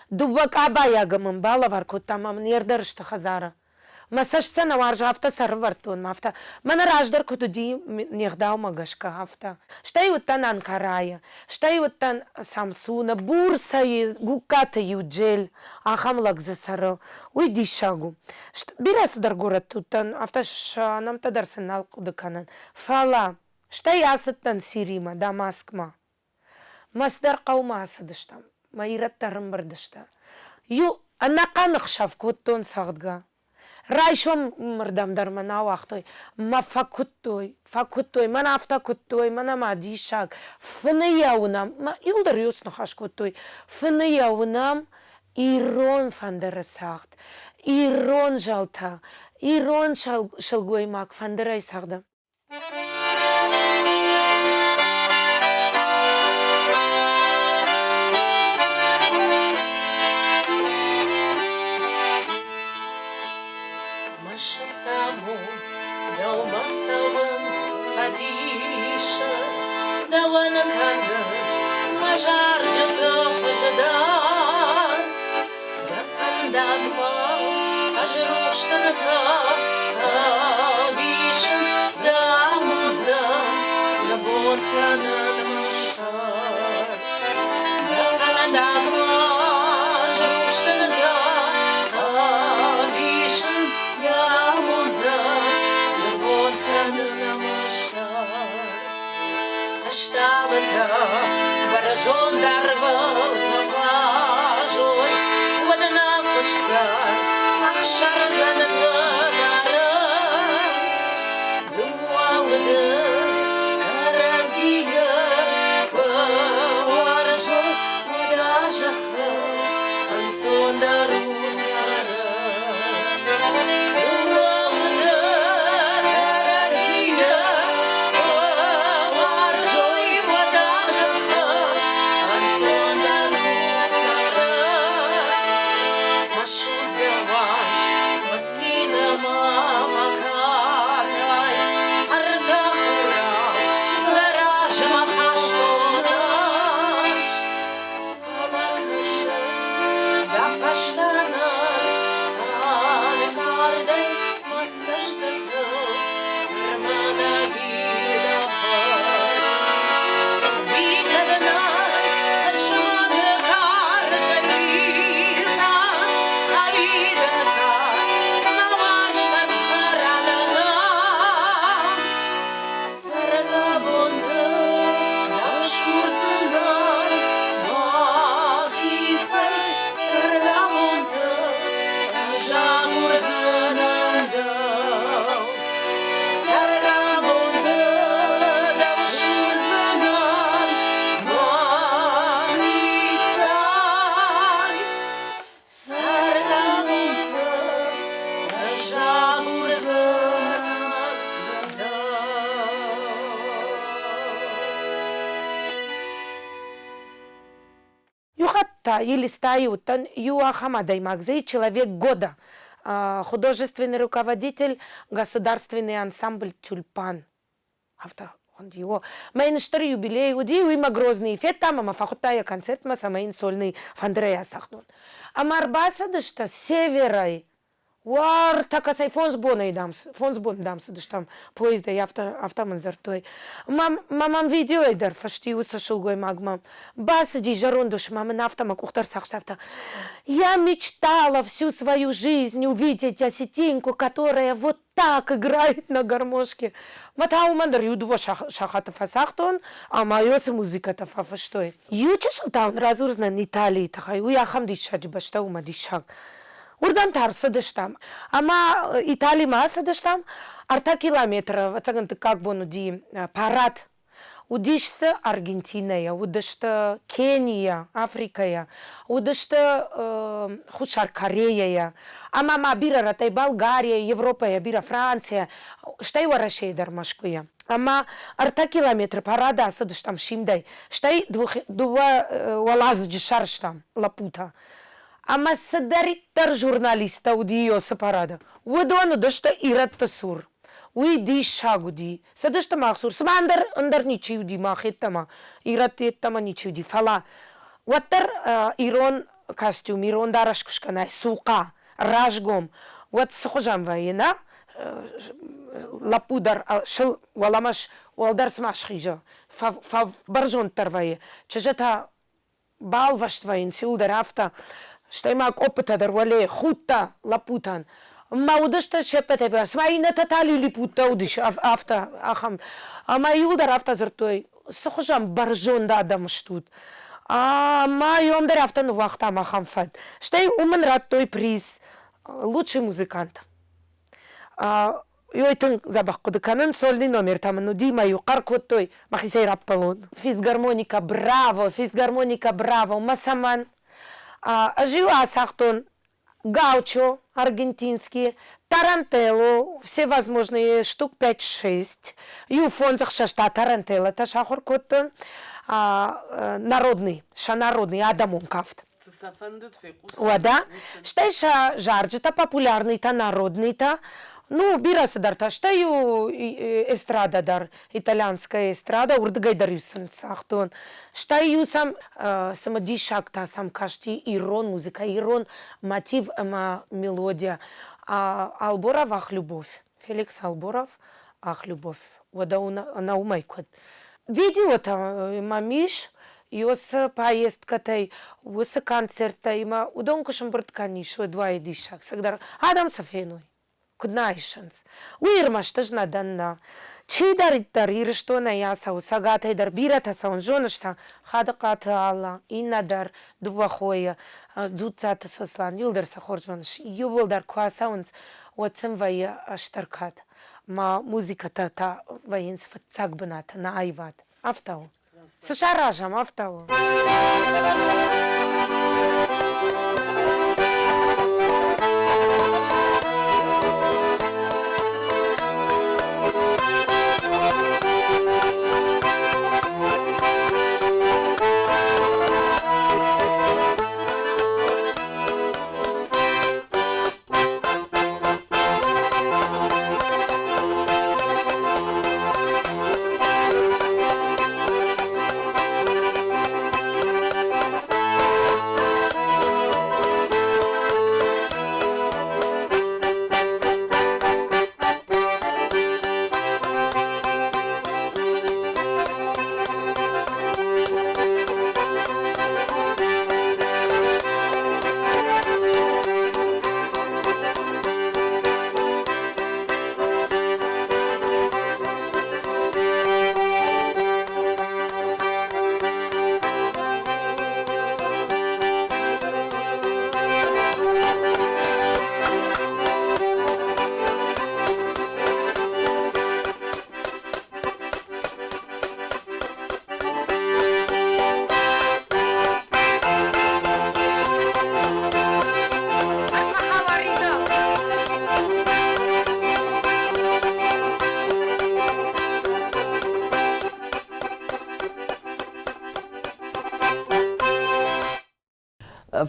Дыууӕ къабайагы мын балӕвар кодта ӕмӕ мын ӕрдӕр сты хӕдзары. Мӕ цӕст сӕ нӕ уарзы, афтӕ сӕ ӕрывӕрдтон, афтӕ. Мӕнӕ раздӕр куыд уыди не гъдаумӕ гӕсгӕ, афтӕ. Стӕй уыдтӕн Анкарайы, стӕй уыдтӕн Самсуны, Бурсӕйы, Гугкаты Юджел, ахӕм лӕг дзы цӕры. Уый диссаг у. Бирӕ цыдӕр горӕтты уыдтӕн, афтӕ сӕ нӕмттӕ дӕр сын нал хъуыды кӕнын. Фӕлӕ стӕй ацыдтӕн Сиримӕ, Дамаскмӕ. Мӕцдӕр хъӕумӕ ацыдыстӕм, мӕ ирӕттӕ ӕрӕмбырд сты. Иу ӕнӕхъӕн ӕхсӕв кодтон цӕгъдгӕ. Райсомырдӕм дӕр мӕ нӕ ауагътой. Мӕ фӕкуыдтой, фӕкуыдтой, мӕн афтӕ куыдтой, мӕнӕ ма диссаг. Фыны йӕ уынӕм, мӕ иуылдӕр иу сныхас кодтой. Фыны йӕ уынӕм ирон фӕндыры цагъд, ирон зӕлтӕ, ирон сылгоймаг фӕндырӕй цӕгъды. Мӕ сӕфтамон дӕумӕ цӕуын фӕдисы, Дӕуӕн кӕны мӕ зарджыты хуыздӕр. Дӕ фӕндагмӕ ӕз рухс тынтӕ ӕвдисын, Дӕ амондӕн нывонд кӕнын мӕ сӕр. Дӕ фӕндагмӕ ӕз рухс тынтӕ ӕвдисын, Дӕ амондӕн нывонд кӕнын мӕ сӕр. Ыстъалытӕ бӕрзонд арвыл куы хъазой, уӕд нал хъуысдзӕн ӕхсӕрдзӕнты нӕрын. Дыууӕ уды кӕрӕдзийы куы уарзой, уӕд а зӕххыл ӕнцондӕр у цӕрын. Дыууӕ уды кӕрӕдзийы куы уарзой, уӕд а зӕххыл ӕнцондӕр у цӕрын. Мӕ судзгӕ уарзт, мӕ цины ма мӕ катай, ӕртӕ хурау дӕ размӕ хастон ӕз. Фӕлӕ кӕсын дӕ фӕстӕ ныр ӕнкъардӕй мӕ цӕстытыл ӕрмынӕг и дӕ фырт. Цӕргӕбонты дӕу судзынӕн мӕхицӕй. Цӕргӕбонты ӕз агурдзынӕн дӕу. Иу хатт та Елистайы уыдтӕн иу ахӕм адӕймаг, дзы человек года, художественный руководитель государственный ансамбль «Тюльпан». Афтӕ хуынди, о. Мӕ йын стыр юбилей уыди, уый мӕ Грозныйы федтам ӕмӕ фӕхуыдта йӕ концертмӕ, цӕмӕй йын сольный фӕндырӕй ацӕгъдон. Ӕмӕ ӕрбацыдысты северӕй. Уӕртӕ кӕцӕй фондз бонӕй, дам, фондз боны, дам, цыдыстӕм поездӕй, афтӕ, афтӕ мын дзырдтой. Ма мӕм видеойы дӕр фысти уыцы сылгоймагмӕ. Бацыди зӕронд усмӕ мын афтӕ мӕ къух дӕр цахста, афтӕ. Я мечтала всю свою жизнь увидеть осетинку, которая вот так играет на гармошке. Мӕ та уымӕн дӕр иу-дыууӕ сахаты фӕцагътон ӕмӕ уыцы музыкӕтӕ фӕфыстой. Иу чысыл та уын радзурдзынӕн Италийы тыххӕй, уый ахӕм диссаджы бӕстӕ у мӕ диссаг. Уырдӕм та ӕрцыдыстӕм. Ӕмӕ Италимӕ ацыдыстӕм. Ӕртӕ километры, ӕвӕццӕгӕн, дыккаг бон уыди парад. Уыдис дзы Аргентинӕйӕ, уыдысты Кенийӕ, Африкӕйӕ, уыдысты Хуссар Кореяйӕ ӕмӕ ма бирӕ рӕттӕй Болгарийӕ, Европӕйӕ, бирӕ Францийӕ, стӕй Уӕрӕсейы дӕр Мӕскуыйӕ. Ӕмӕ ӕртӕ километры парады ацыдыстӕм Симдӕй, стӕй дыууӕ уӕладзыджы сарӕзтам лӕппутӕ. Ӕмӕ цыдӕриддӕр журналисттӕ уыди Иосы парады, уыдон уыдысты ирӕтты цур. Уый диссаг уыди. Цыдысты мах цур. Цыма ӕндӕр, ӕндӕр ничи уыди мах йеддӕмӕ, ирӕтты йеддӕмӕ ничи уыди. Фӕлӕ уӕддӕр ирон костюм, ирон дарӕс куы скӕнай, цухъа, разгом, уӕд цы хуызӕн вӕййы, нӕ? Лӕппу дӕр сыл уӕлӕмӕ уӕлдӕр цыма схизы, фӕбӕрзонддӕр вӕййы. Чызджытӕ балвӕст вӕййынц иуылдӕр афтӕ. Стӕй ма къоппытӕ дӕр уӕле, худтӕ лӕппутӕн. Ма уыдысты се ппӕтӕй фылдӕр. Цыма иннӕтӕ та лилипуттӕ уыдис, афтӕ, ахӕм. Ӕмӕ иуылдӕр афтӕ дзырдтой, цы хуызӕн бӕрзонд адӕм стут. Ӕмӕ иом дӕр афтӕ ныууагътам ахӕм фӕд. Стӕй уым ын радтой приз лучший музыкант. Ёй тынг дзӕбӕх хъуыды кӕнын, сольный номертӕ мын уыди, мӕ-иу хъӕр кодтой, мӕхицӕй раппӕлон. Физгармоника браво, физгармоника браво, мӕ цӕмӕн? Ӕз-иу ацагътон гаучо аргентинский, тарантелло, всевозможные штук пять-шесть. Иу фондз-ӕхсӕз та тарантеллотӕ сахуыр кодтон. Народный, сӕ народный, адӕмон кафт. Цы сӕ фӕндыд фехъусын? Уӕдӕ, стӕй сӕ зарджытӕ популярныйтӕ, народныйтӕ, ну, бирӕ цыдӕртӕ. Стӕй-иу эстрада дӕр, итальянская эстрада, уырдыгӕй дӕр-иу сын цагътон. Стӕй-иу сӕм цымыдисаг та сӕм касти ирон музыкӕ, ирон мотив ӕмӕ мелодия. Алборов Ах, любовь. Феликс Алборов Ах, любовь. Уӕдӕ ӕнӕ уымӕй куыд? Видеотӕ мӕм ис, уыцы поездкӕтӕй, уыцы концерттӕй ӕмӕ уыдон куы сӕмбырд кӕнис, уӕд уайы диссаг. Цӕгдӕр адӕм цы феной, куыд нӕ айсынц. Уый ӕрмӕст ӕз нӕ дӕн, нӕ. Чидӕриддӕр Ирыстонӕй ацӕуы, Цӕгатӕй дӕр бирӕтӕ цӕуынц, зоныс та, Хадыхъаты Алла, иннӕ дӕр, дыууӕ хойы, Дзуццаты Сослан, иуылдӕр сӕ хорз зоныс, иууылдӕр куы ацӕуынц, уӕд сын вӕййы стыр кад. Мӕ музыкӕтӕ та вӕййынц фыццаг бынаты, нӕ аивад. Афтӕ у. Цы саразӕм, афтӕ у.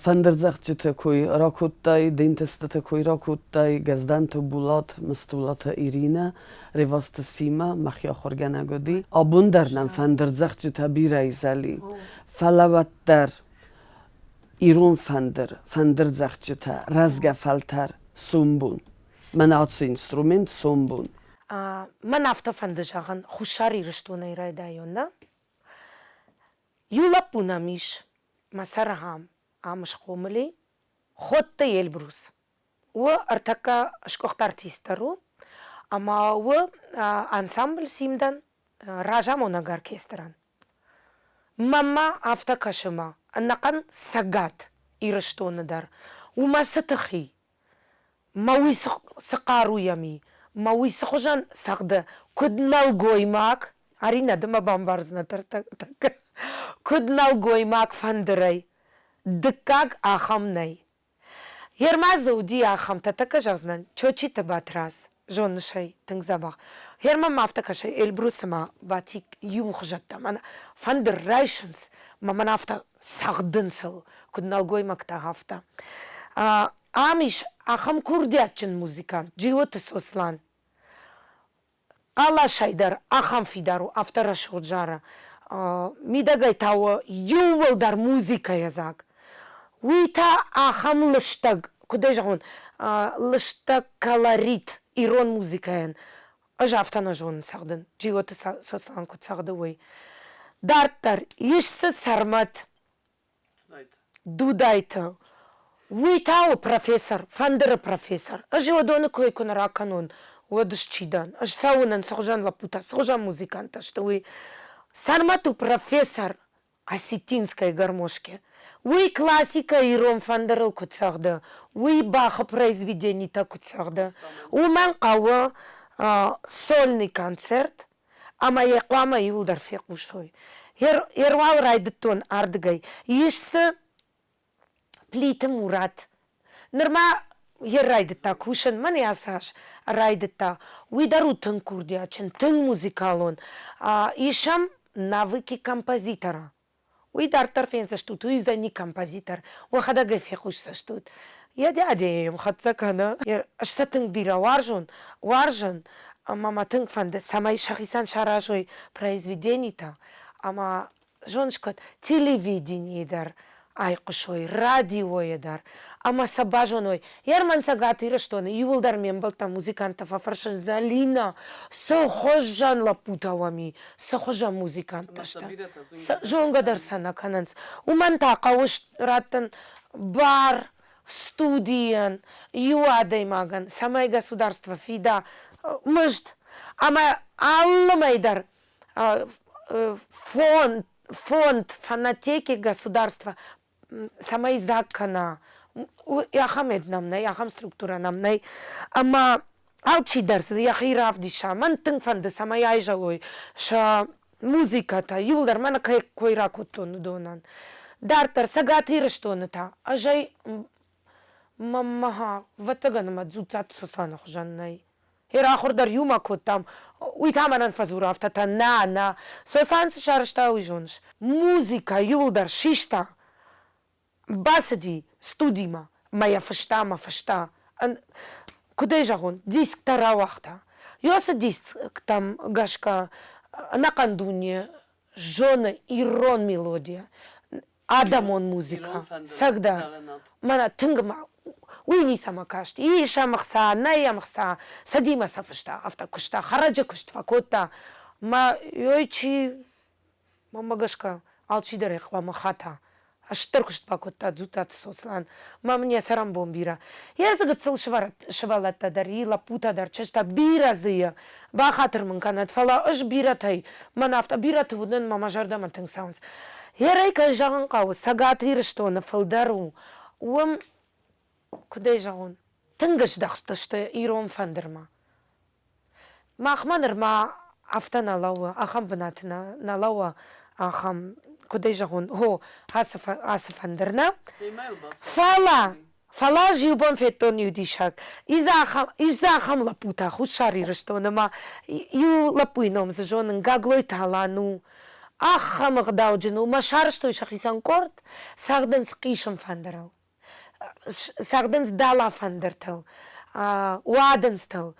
Фӕндырдзӕгъдджыты кой ракодтай, дентистыты кой ракодтай, Гӕздӕнты Булат, Мыстулаты Иринӕ, Ревазты Симӕ, мӕхи ахуыргӕнӕг уыди. Абон дӕр нӕм фӕндырдзӕгъдджытӕ бирӕ изӕли. Фӕлӕ уӕддӕр ирон фӕндыр, фӕндырдзӕгъдджытӕ, рӕзгӕ фӕлтӕр, сомбон. Мӕн ацы инструмент сомбон. Мӕн афтӕ фӕнды зӕгъын, Хуссар Ирыстонӕй райдайон, нӕ? Иу лӕппу нӕм ис, мӕ сӕргъӕм ам схъомыл и, Ходты Эльбрус. У ӕртӕккӕ сгуыхт артист дӕр у, ӕмӕ у ансамбль Симдӕн разамонӕг оркестрӕн. Мӕнмӕ афтӕ кӕсы мӕ, ӕнӕхъӕн Цӕгат Ирыстоны дӕр уымӕ цы тых и, мӕ уый цы хъару йӕм и, мӕ уый цы хуызӕн цӕгъды, куыд нӕлгоймаг, Аринӕ, ды мӕ бамбардзынӕ тӕккӕ, куыд нӕлгоймаг фӕндырӕй, дыккаг ахӕм нӕй. Ермӕ дзы уыди ахӕмтӕ, тӕккӕ зӕгъдзынӕн, Чочиты Батрадз, зоныс ӕй, тынг дзӕбӕх. Гъер мӕм афтӕ кӕсы, Эльбрус цыма Батик иухуызӕттӕ, мӕнӕ фӕндыр райсынц, мӕ мӕн афтӕ цӕгъдынц ыл, куыд нӕлгоймӕгтӕ, афтӕ. Ам ис ахӕм курдиатджын музыкант Джиоты Сослан. Хъӕлӕсӕй дӕр ахӕм фидар у, афтӕ рӕсугъд зары. Мидӕгӕй та у иууылдӕр музыкӕйӕ дзаг. Уый та ахӕм лыстӕг, куыд ӕй зӕгъон, лыстӕг колорит ирон музыкӕйӕн. Ӕз афтӕ нӕ зонын цӕгъдын, Джиоты Сослан куыд цӕгъды, уый. Дарддӕр ис дзы Сӕрмӕт, Дудайты. Уый та у профессор, фӕндыры профессор. Ӕз уыдоны кой куы нӕ ракӕнон, уӕд ӕз чи дӕн? Ӕз сӕ уынын, цы хуызӕн лӕппутӕ, цы хуызӕн музыканттӕ сты, уый. Сӕрмӕт у профессор осетинской гармошки. Уый классикӕ ирон фӕндырыл куы цӕгъды, уый бӕхы произведенитӕ куы цӕгъды. Уымӕн хъӕуы сольный концерт, ӕмӕ йӕ хъуамӕ иуылдӕр фехъусой. Еруал райдыдтон ардыгӕй. Ис дзы Плиты Мурат. Нырма йе райдыдта кусын, мӕн йӕ цас райдыдта. Уый дӕр у тынг курдиатджын, тынг музыкалон. Ис ӕм навыки композитора. Уый дарддӕр фендзыстут, уый уыдзӕни композитор, уӕхӕдӕг ӕй фехъусдзыстут. Йӕ дядя йӕм хӕццӕ кӕны. Ӕз сӕ тынг бирӕ уарзон, уарзын, ӕмӕ мӕ тынг фӕнды, цӕмӕй сӕхицӕн саразой произведенитӕ ӕмӕ зоныс куыд, телевиденийы дӕр айхъуысой, радиойы дӕр ӕмӕ сӕ базоной. Ерман Цӕгат Ирыстоны иууылдӕр ме мбӕлттӕ музыканттӕ фӕфӕрсынц, Зӕлинӕ, цы хуызӕн лӕппутӕ уӕм и, цы хуызӕн музыканттӕ сты. Зонгӕ дӕр сӕ нӕ кӕнынц. Уымӕн та хъӕуы раттын бар студийӕн, иу адӕймагӕн, цӕмӕй государство фида мызд. Ӕмӕ алы мӕй дӕр фонд, фонд фонотеки государства цӕмӕй дзаг кӕна, ахӕм нӕм нӕй, ахӕм структурӕ нӕм нӕй. Ӕмӕ алчидӕр дзы йӕхи равдиса. Мӕн тынг фӕнды, цӕмӕй айзӕлой сӕ музыкӕтӕ, иууылдӕр мӕнӕ кӕй кой ракодтон, уыдонӕн. Дарддӕр Цӕгат Ирыстоны та ӕз ӕй мӕ ӕвӕццӕгӕн ӕмӕ Дзуццаты Сосланы хуызӕн нӕй. Йе рахуыр дӕр иумӕ кодтам, уый та мӕнӕн фӕдзуры афтӕтӕ, нӕ, нӕ, Сослан цы сарӕзта, уый зоныс. Музыкӕ иууылдӕр систа, бацыди студимӕ мӕ йӕ фыста мӕ фыста. Куыд ӕй зӕгъон, дисктӕ рауагъта. Ёсы дисктӕм гӕсгӕ ӕнӕхъӕн дуне зоны ирон мелодия, адӕмон музыкӕ, цӕгдӕр. Мӕнӕ тынг уый ницӕмӕ каст. Ис ӕм ӕхца, нӕй ӕм ӕхца, цӕдимӕ сӕ фыста, афтӕ куыста, хӕрӕджы куыст фӕкодта. Мӕ ёй чи, мӕнмӕ гӕсгӕ, алчидӕр ӕй хъуамӕ хата. Стыр куыст бакодта Дзуттаты Сослан. Мӕ мын йӕ цӕрӕнбон бирӕ. Йӕ дзы гыццыл сывӕллӕттӕ дӕр и, лӕппутӕ дӕр, чызджытӕ бирӕ дзы и. Бахатыр мын кӕнӕд, фӕлӕ ӕз бирӕтӕй, мӕн афтӕ бирӕты уынын мӕ мӕ зӕрдӕмӕ тынг цӕуынц. Ерӕй кӕй зӕгъын хъӕуы, Цӕгат Ирыстоны фылдӕр у, уым, куыд ӕй зӕгъон, тынг здӕхт сты ирон фӕндырмӕ. Махмӕ нырма афтӕ нӕ лӕууы, ахӕм бынаты нӕ лӕууы, ахӕм, куыд ӕй зӕгъон, о, ацы фӕндыр нӕ. Фӕлӕ, фӕлӕ ӕз иу бон федтон иу диссаг. Ис дзы ахӕм лӕппутӕ Хуссар Ирыстоны ӕмӕ иу лӕппуйы ном дзы зонын, Гаглойты Алан у. Ахӕм ӕгъдауджын у, мӕ сарӕзтой сӕхицӕн къорд, цӕгъдынц хъисын фӕндырыл. Цӕгъдынц дала фӕндыртыл, уадындзтыл,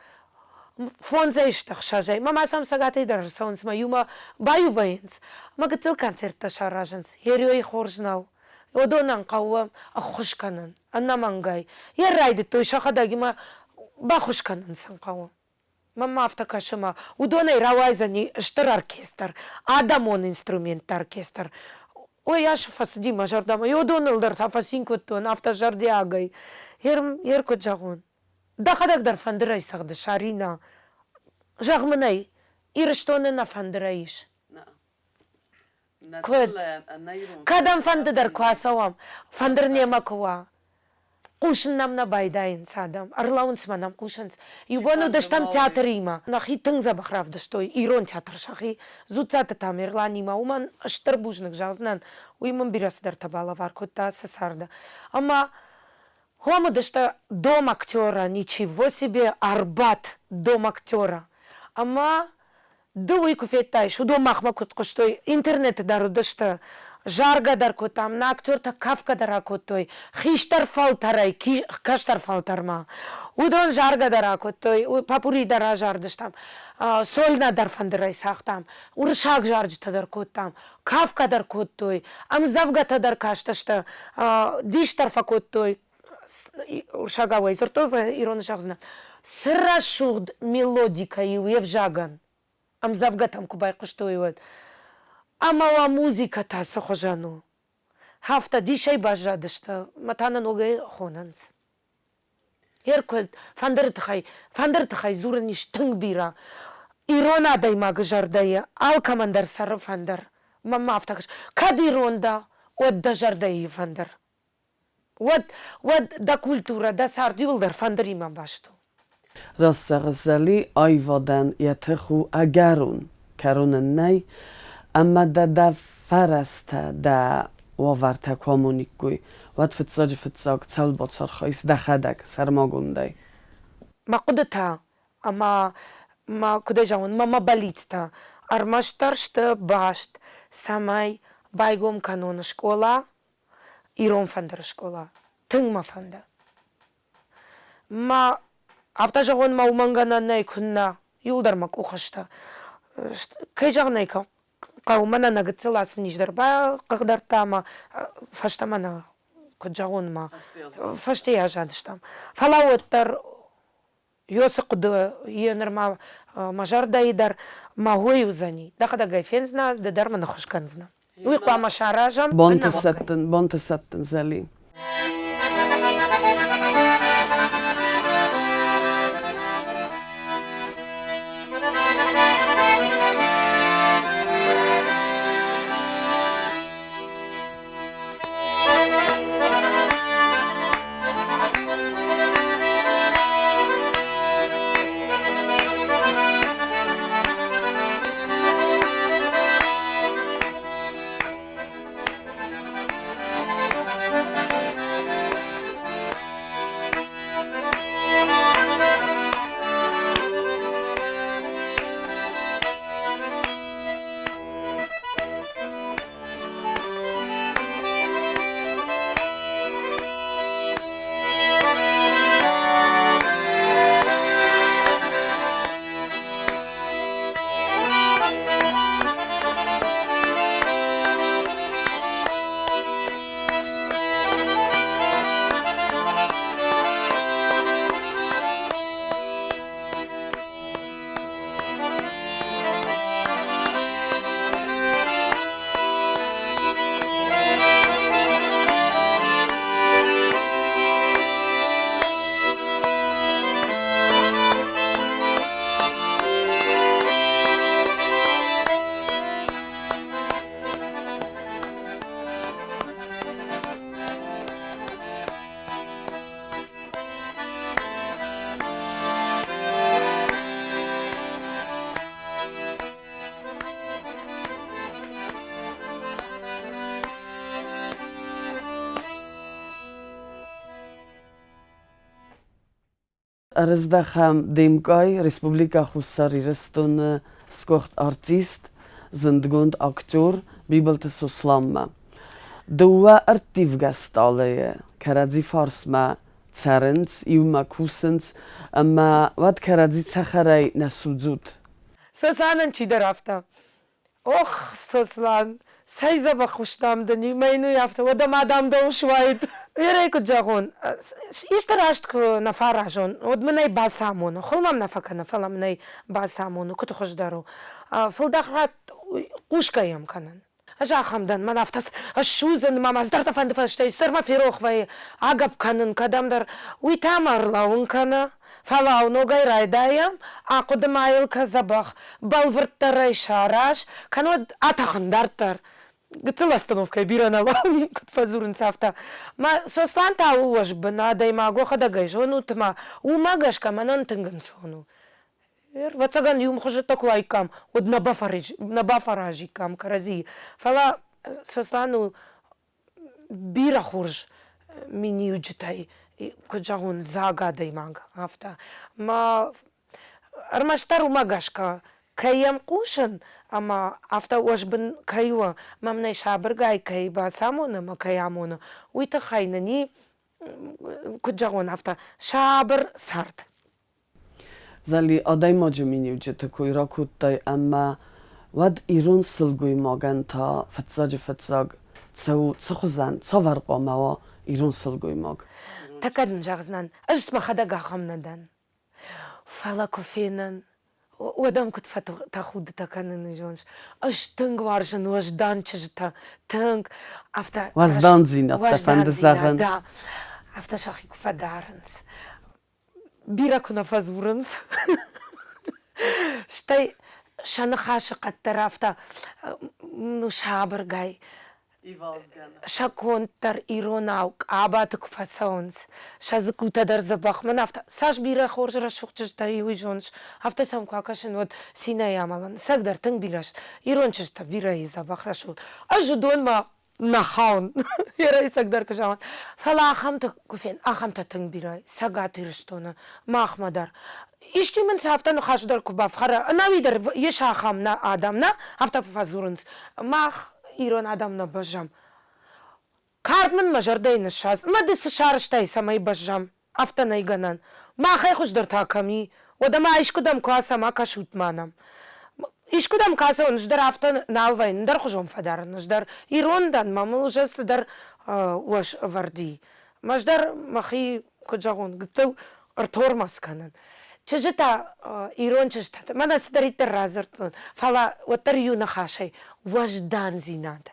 фондзӕй сты ӕхсӕзӕй. Мӕ ма сӕм цӕгатӕй дӕр ӕрцӕуынц мӕ иумӕ баиу вӕййынц. Мӕ гыццыл концерттӕ саразынц. Ерёйы хорз нӕу. Уыдонӕн хъӕуы ӕххуыс кӕнын, ӕнӕмӕнгӕй. Йӕ райдыдтой сӕхӕдӕг ӕмӕ баххуыс кӕнын сын хъӕуы. Мӕнмӕ афтӕ кӕсы ӕмӕ уыдонӕй рауайдзӕни стыр оркестр, адӕмон инструментты оркестр. Ой, ас фӕцыди мӕ зӕрдӕмӕ. Уыдоныл дӕр та фӕцин кодтон афтӕ зӕрдиагӕй. Ер куыд зӕгъон? Дӕхӕдӕг дӕр фӕндырӕй цӕгъдыс, Аринӕ. Зӕгъ мын ӕй, Ирыстоны нӕ фӕндырӕй ис? Куыд? Кӕдӕмфӕнды дӕр куы ацӕуӕм, фӕндыр немӕ куы уа, хъусын нӕм нӕ байдайынц адӕм, ӕрлӕууынц ма нӕм хъусынц. Иу бон уыдыстӕм театримӕ. Нӕхи тынг дзӕбӕх равдыстой ирон театр сӕхи Дзуццаты Тамерланимӕ. Уымӕн стыр бузныг зӕгъдзынӕн, уый мын бирӕ цыдӕртӕ балӕвар кодта ацы царды. Ӕмӕ уым уыдысты дом актера, ничего себе, Арбат, дом актера. Ӕмӕ Ды уый куы федтаис, уыдон махмӕ куыд хъуыстой, интернеты дӕр уыдысты, заргӕ дӕр кодтам, нӕ актертӕ кафгӕ дӕр акодтой, хистӕр фӕлтӕрӕй кӕстӕр фӕлтӕрмӕ. Уыдон заргӕ дӕр акодтой, попури дӕр азардыстӕм, сольнӕ дӕр фӕндырӕй цагътам, уырыссаг зарджытӕ дӕр кодтам, кафгӕ дӕр кодтой, ӕмдзӕвгӕтӕ дӕр кастысты, дис дӕр фӕкодтой, уырыссагау дзырдтой, ирон зӕгъдзынӕ. Цы рӕсугъд мелодикӕ-иу йе взагӕн ӕмдзӕвгӕтӕм куы байхъуыстой, уӕд. Ӕмӕ уӕ музыкӕ та цы хуызӕн у? Афтӕ дисӕй баззадысты, мӕ та нӕ ногӕй хонынц. Еркуыд, фӕндыры тыххӕй, фӕндыры тыххӕй дзурын ис тынг бирӕ. Ирон адӕймагы зӕрдӕйы алкӕмӕн дӕр цӕры фӕндыр. Мӕнмӕ афтӕ кӕсы, кӕд ирон дӕ, уӕд дӕ зӕрдӕйы фӕндыр. Уӕд, уӕд дӕ культурӕ, дӕ цард иуылдӕр фӕндыримӕ баст у. Раст зӕгъыс, Зӕли, аивадӕн йӕ тых у ӕгӕрон, кӕрон ын нӕй, ӕмӕ дӕ дӕ фӕрӕзтӕ, дӕ уавӕртӕ куы амониккой, уӕд фыццаджы-фыццаг цӕуыл бацархайыс дӕхӕдӕг сӕрмагондӕй? Мӕ хъуыдытӕ ӕмӕ мӕ, куыд ӕй зӕгъон, мӕ мӕ бӕллицтӕ ӕрмӕстдӕр сты баст, цӕмӕй байгом кӕнон скъола, ирон фӕндыры скъола. Тынг мӕ фӕнды. Мӕ афтӕ зӕгъон, мӕ уымӕн гӕнӕн нӕй, куыннӕ. Иуылдӕр мӕ къухы сты. Кӕй зӕгъын ӕй хъӕуы, мӕнӕ нӕ гыццыл ацы низ дӕр бахъыгдардта ӕмӕ фӕстӕмӕ нӕ, куыд зӕгъон ма, фӕстейӕ аззадыстӕм. Фӕлӕ уӕддӕр Ёсы хъуыды йе нырма мӕ зӕрдӕйы дӕр мӕ уый уыдзӕни. Дӕхӕдӕг ӕй фендзынӕ, ды дӕр мын ӕххуыс кӕндзынӕ. Уый хъуамӕ саразӕм. Бонты сӕттын, бонты сӕттын, Зӕли. Ӕрыздӕхӕм де мкъай, Республикӕ Хуссар Ирыстоны сгуыхт артист, зындгонд актер Бибылты Сосланмӕ. Дыууӕ ӕрттивгӕ стъалыйы кӕрӕдзи фарсмӕ цӕрынц, иумӕ кусынц ӕмӕ уӕд кӕрӕдзи цӕхӕрӕй нӕ судзут. Сосланӕн чидӕр афтӕ: Ох, Сослан, цӕй дзӕбӕх ус, дам, дын и, мӕ йын уый афтӕ, уӕдӕ ма, дам, дӕ ус уаид. Верӕйы куыд зӕгъон, исты раст куы нӕ фӕаразон, уӕд мын ӕй бацамоны. Хуыл мӕм нӕ фӕкӕны, фӕлӕ мын ӕй бацамоны, куыд хуыздӕр у. Фылдӕр хатт хъусгӕ йӕм кӕнын. Ӕз ахӕм дӕн, мӕн афтӕ ссудзын, мӕ ма цыдӕртӕ фӕнды фӕстӕ, цыдӕр мӕ ферох вӕййы, агӕпп кӕнын кӕдӕмдӕр. Уый та мӕ ӕрлӕууын кӕны. Фӕлӕ ногӕй райдайӕм, ахъуыды ма йыл кӕ дзӕбӕх, бӕлвырддӕрӕй сараз, кӕннод атӕхын дарддӕр. Гыццыл остановкӕйы бирӕ нӕ куыд фӕдзурынц, афтӕ. Мӕ Сослан та у уӕзбын адӕймаг, уӕхӕдӕг ӕй зонут ӕмӕ уымӕ гӕсгӕ мӕнӕн тынг ӕнцон у. Ӕвӕццӕгӕн, иу ӕмхуызӕттӕ куы уаиккам, уӕд нӕ бафӕразиккам кӕрӕдзийы. Фӕлӕ Сослан у бирӕ хорз миниуджытӕй, куыд зӕгъон, дзаг адӕймаг, афтӕ. Мӕ ӕрмӕстдӕр уымӕ гӕсгӕ, кӕй йӕм хъусын ӕмӕ афтӕ уӕзбын кӕй у, мӕм нӕ сабыргай кӕй бацамоны ӕмӕ кӕй амоны, уый тыххӕй нын и, куыд зӕгъон, афтӕ сабыр цард. Зӕли адӕймаджы миниуджыты кой ракодтай ӕмӕ уӕд ирон сылгоймагӕн та фыццаджы-фыццаг цӕуы цыхуызӕн, цавӕр хъуамӕ уа ирон сылгоймаг? Тӕккӕ дын зӕгъдзынӕн, ӕз мӕхӕдӕг ахӕм нӕ дӕн. Фӕлӕ куы фенын, уӕд ӕм куыд фӕтӕхудытӕ кӕнын, уый зоныс. Ӕз тынг уарзын уӕздан чызджытӕ, тынг. Афтӕ Уӕздандзинӕдтӕ фӕнды зӕгъын. Да. Афтӕ сӕхи куы фӕдарынц. Бирӕ куы нӕ фӕдзурынц. Стӕй сӕ ныхасы хъӕд дӕр афтӕ ну сабыргай. Сӕ конд дӕр иронау къабаты куы фӕцӕуынц, сӕ дзыккутӕ дӕр дзӕбӕх. Мӕн афтӕ цас бирӕ хорз рӕсугъд чызджытӕ и, уый зоныс. Афтӕ сӕм куы акӕсын, уӕд цинӕй амӕлын. Цӕгдӕр тынг бирӕ ирон чызджытӕ бирӕ и дзӕбӕх рӕсугъд. Ӕз уыдонмӕ нӕ хауын, ӕцӕгдӕр куы зӕгъон. Фӕлӕ ахӕмтӕ куы фен, ахӕмтӕ тынг бирӕ Цӕгат Ирыстоны, махмӕ дӕр. Исчи мын сӕ афтӕ ныхас дӕр куы бафхӕра, ӕнӕуи дӕр ис ахӕм нӕ адӕм, нӕ, афтӕ фӕдзурынц, мах ирон адӕм нӕ бӕззӕм. Кард мын мӕ зӕрдӕйы ныссадз, мӕ ды цы сарӕзтай, цӕмӕй бӕззӕм, афтӕ нӕй гӕнӕн. Махӕй хуыздӕр та кӕм и? Уӕдӕ ма искуыдӕм куы ацӕм, акӕсут ма нӕм. Искуыдӕм куы ацӕуын, ӕз дӕр афтӕ нал вӕййын, ӕндӕрхуызон фӕдарын ӕз дӕр. Ирон дӕн, мӕ мыл уже цыдӕр уӕз ӕвӕрд и. Ӕз дӕр мӕхи, куыд зӕгъон, гыццыл ӕртормаз кӕнын. Чызджытӕ, ирон чызджытӕ, мӕнӕ цыдӕриддӕр радзырдтон, фӕлӕ уӕддӕр иу ныхасӕй уӕздандзинад.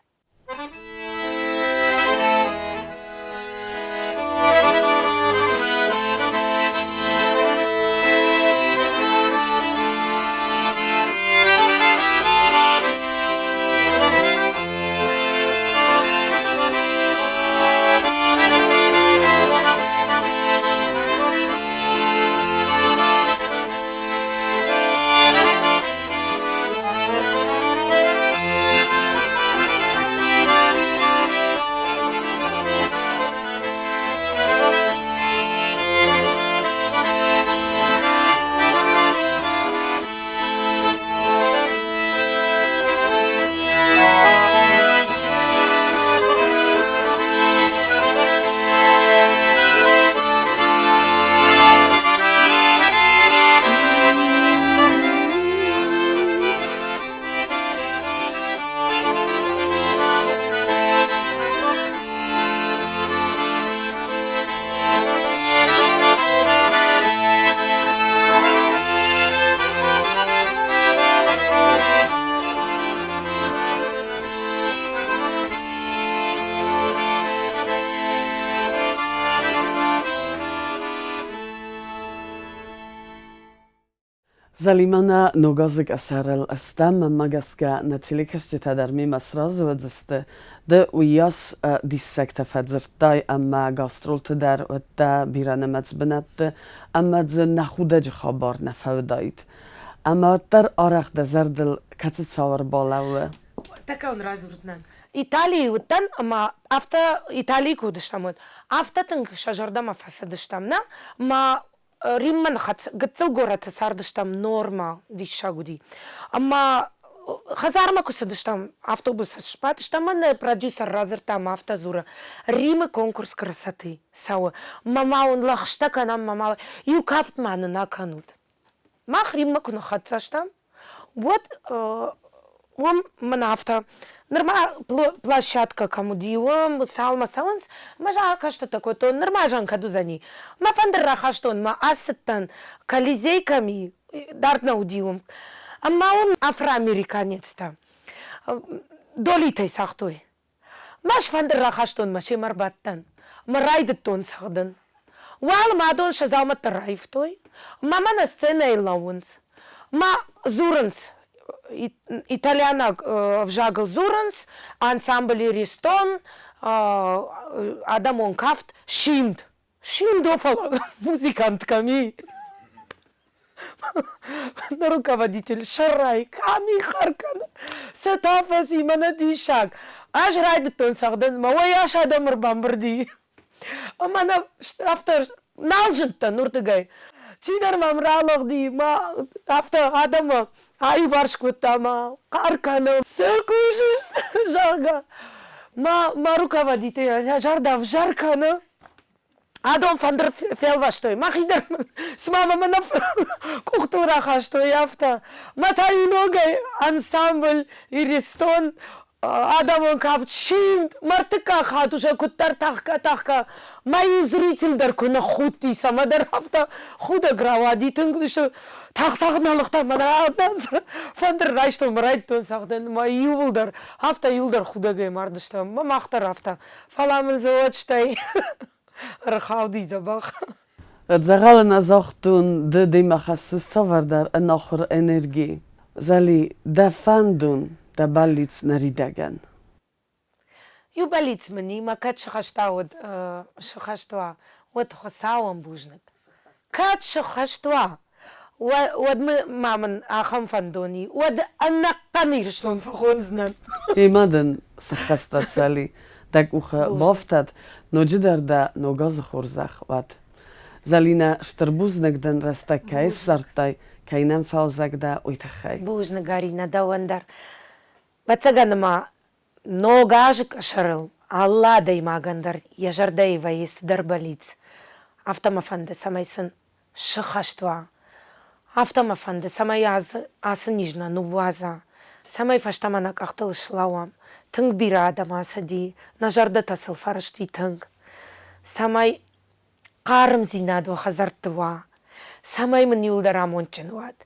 Зӕлимӕ ногазы къӕсӕрыл стӕм, мӕнмӕ гӕсгӕ нӕ телекӕсджытӕ дӕр мемӕ сразы уыдзысты. Ды уыйас диссӕгтӕ фӕдзырдтай ӕмӕ гастролты дӕр уыдтӕ бирӕнымӕц бынӕтты ӕмӕ дзы нӕ худӕджы хабар нӕ фӕуыдаид. Ӕмӕ уӕддӕр арӕх дӕ зӕрдыл кӕцы цау ӕрбалӕууы? Тӕккӕ уын радзурдзынӕн. Италийы уыдтӕн ӕмӕ афтӕ Италийы куы уыдыстӕм, уӕд афтӕ тынг сӕ зӕрдӕмӕ фӕцыдыстӕм, нӕ? Мӕ Риммӕ ныхӕц гыццыл горӕты цардыстӕм, норма диссаг уыди. Ӕмӕ хӕдзармӕ куы цыдыстӕм, автобусы сбадтыстӕм, ӕмӕ нӕ продюсер радзырдта ӕмӕ афтӕ дзуры: Римы конкурс красоты цӕуы. Мӕ ма уын лӕгъстӕ кӕнӕм, мӕ ма иу кафт ма нын акӕнут. Мах Риммӕ куы ныххӕццӕ стӕм, уӕд уым мын афтӕ, нырма площадкӕ кӕм уыди, уым цалмӕ цӕуынц, мӕ акӕстытӕ кодтон, нырма зӕн кӕд уыдзӕни. Мӕ фӕндыр рахастон, мӕ ацыдтӕн, Колизей кӕм и, дард нӕ уыди уым. Ӕмӕ уым афроамериканецтӕ долитӕй цагътой. Мӕ фӕндыр рахастон мӕ семӕ ӕрбадтӕн. Мӕ райдыдтон цӕгъдын. Уалынмӕ адон сӕ дзаумӕттӕ раивтой, мӕ мӕнӕ сценӕйы лӕууынц. Мӕ дзурынц, итальянаг ӕвзагыл дзурынц, ансамбль Иристон, адӕмон кафт Симд. Симдо, фӕлӕ музыкант кӕм и? На руководитель сӕрӕй кӕми хъӕр кӕны, цы та фӕци, мӕнӕ диссаг. Ӕз райдыдтон цӕгъдын, мӕ уӕйас адӕм ӕрбамбырд и. Ӕмӕ нӕ афтӕ нал зыдтӕн уырдыгӕй. Чидӕр мӕм ралыгъди, мӕ афтӕ адӕмы аиуварс кодта мӕ хъӕр кӕны, цы кусыс, зӕгъгӕ. Мӕ мӕ руководитель зӕрдӕ ӕвзӕр кӕны. Адон фӕндыр фелвӕстой, мӕхи дӕр цыма мӕ мӕнӕ къухтыл рахастой, афтӕ. Мӕ та иу ногӕй ансамбль Иристон, адӕмон кафт Симд, мӕрдтыккаг хатт уже куыддӕр тӕхгӕ-тӕхгӕ, мӕ иу зритель дӕр куы ныххудти, цӕмӕдӕр афтӕ худӕг рауади, тынг тагъд-тагъд нӕ лыгътӕн, мӕнӕ фӕндыр райстон, мӕ райдыдтон цӕгъдын, мӕ иууылдӕр, афтӕ иууылдӕр худӕгӕй мардыстӕм, мӕ мах дӕр афтӕ. Фӕлӕ мын дзы уӕд стӕй ӕрхауди дзӕбӕх. Дзӕгъӕлы нӕ загътон, ды демӕ хӕссыс цавӕрдӕр ӕнахуыр энерги. Зӕли, дӕ фӕндон, дӕ бӕллиц ныридӕгӕн. Иу бӕллиц мын и, мӕ кӕд сыхӕста, уӕд сыхӕст уа, уӕд Хуыцауӕн бузныг. Кӕд сыххӕст уа, уӕд ма мын ахӕм фӕндон и, уӕд ӕнӕхъӕн Ирыстон фӕхондзынӕн. Ӕмӕ дын сыххӕстӕд, Сӕли, дӕ къухы бафтӕд, ноджыдӕр дӕ ног азы хорзӕх уӕд. Зӕлинӕ, стыр бузныг дын, рӕстӕг кӕй ссардтай, кӕй нӕм фӕузӕг дӕ, уый тыххӕй. Бузныг, Аринӕ, дӕуӕн дӕр. Ӕвӕццӕгӕн ма Ног азы къӕсӕрыл алы адӕймагӕн дӕр йӕ зӕрдӕйы вӕййы цыдӕр бӕллиц. Афтӕ мӕ фӕнды, цӕмӕй сын сыххӕст уа. Афтӕ мӕ фӕнды, цӕмӕй ацы низ нӕ ныууадза, цӕмӕй фӕстӕмӕ нӕ къӕхтыл слӕууӕм. Тынг бирӕ адӕм ацыди, нӕ зӕрдӕтӕ сыл фӕрысти тынг. Цӕмӕй хъармдзинад уӕ хӕдзӕртты уа, цӕмӕй мын иуылдӕр амондджын уат,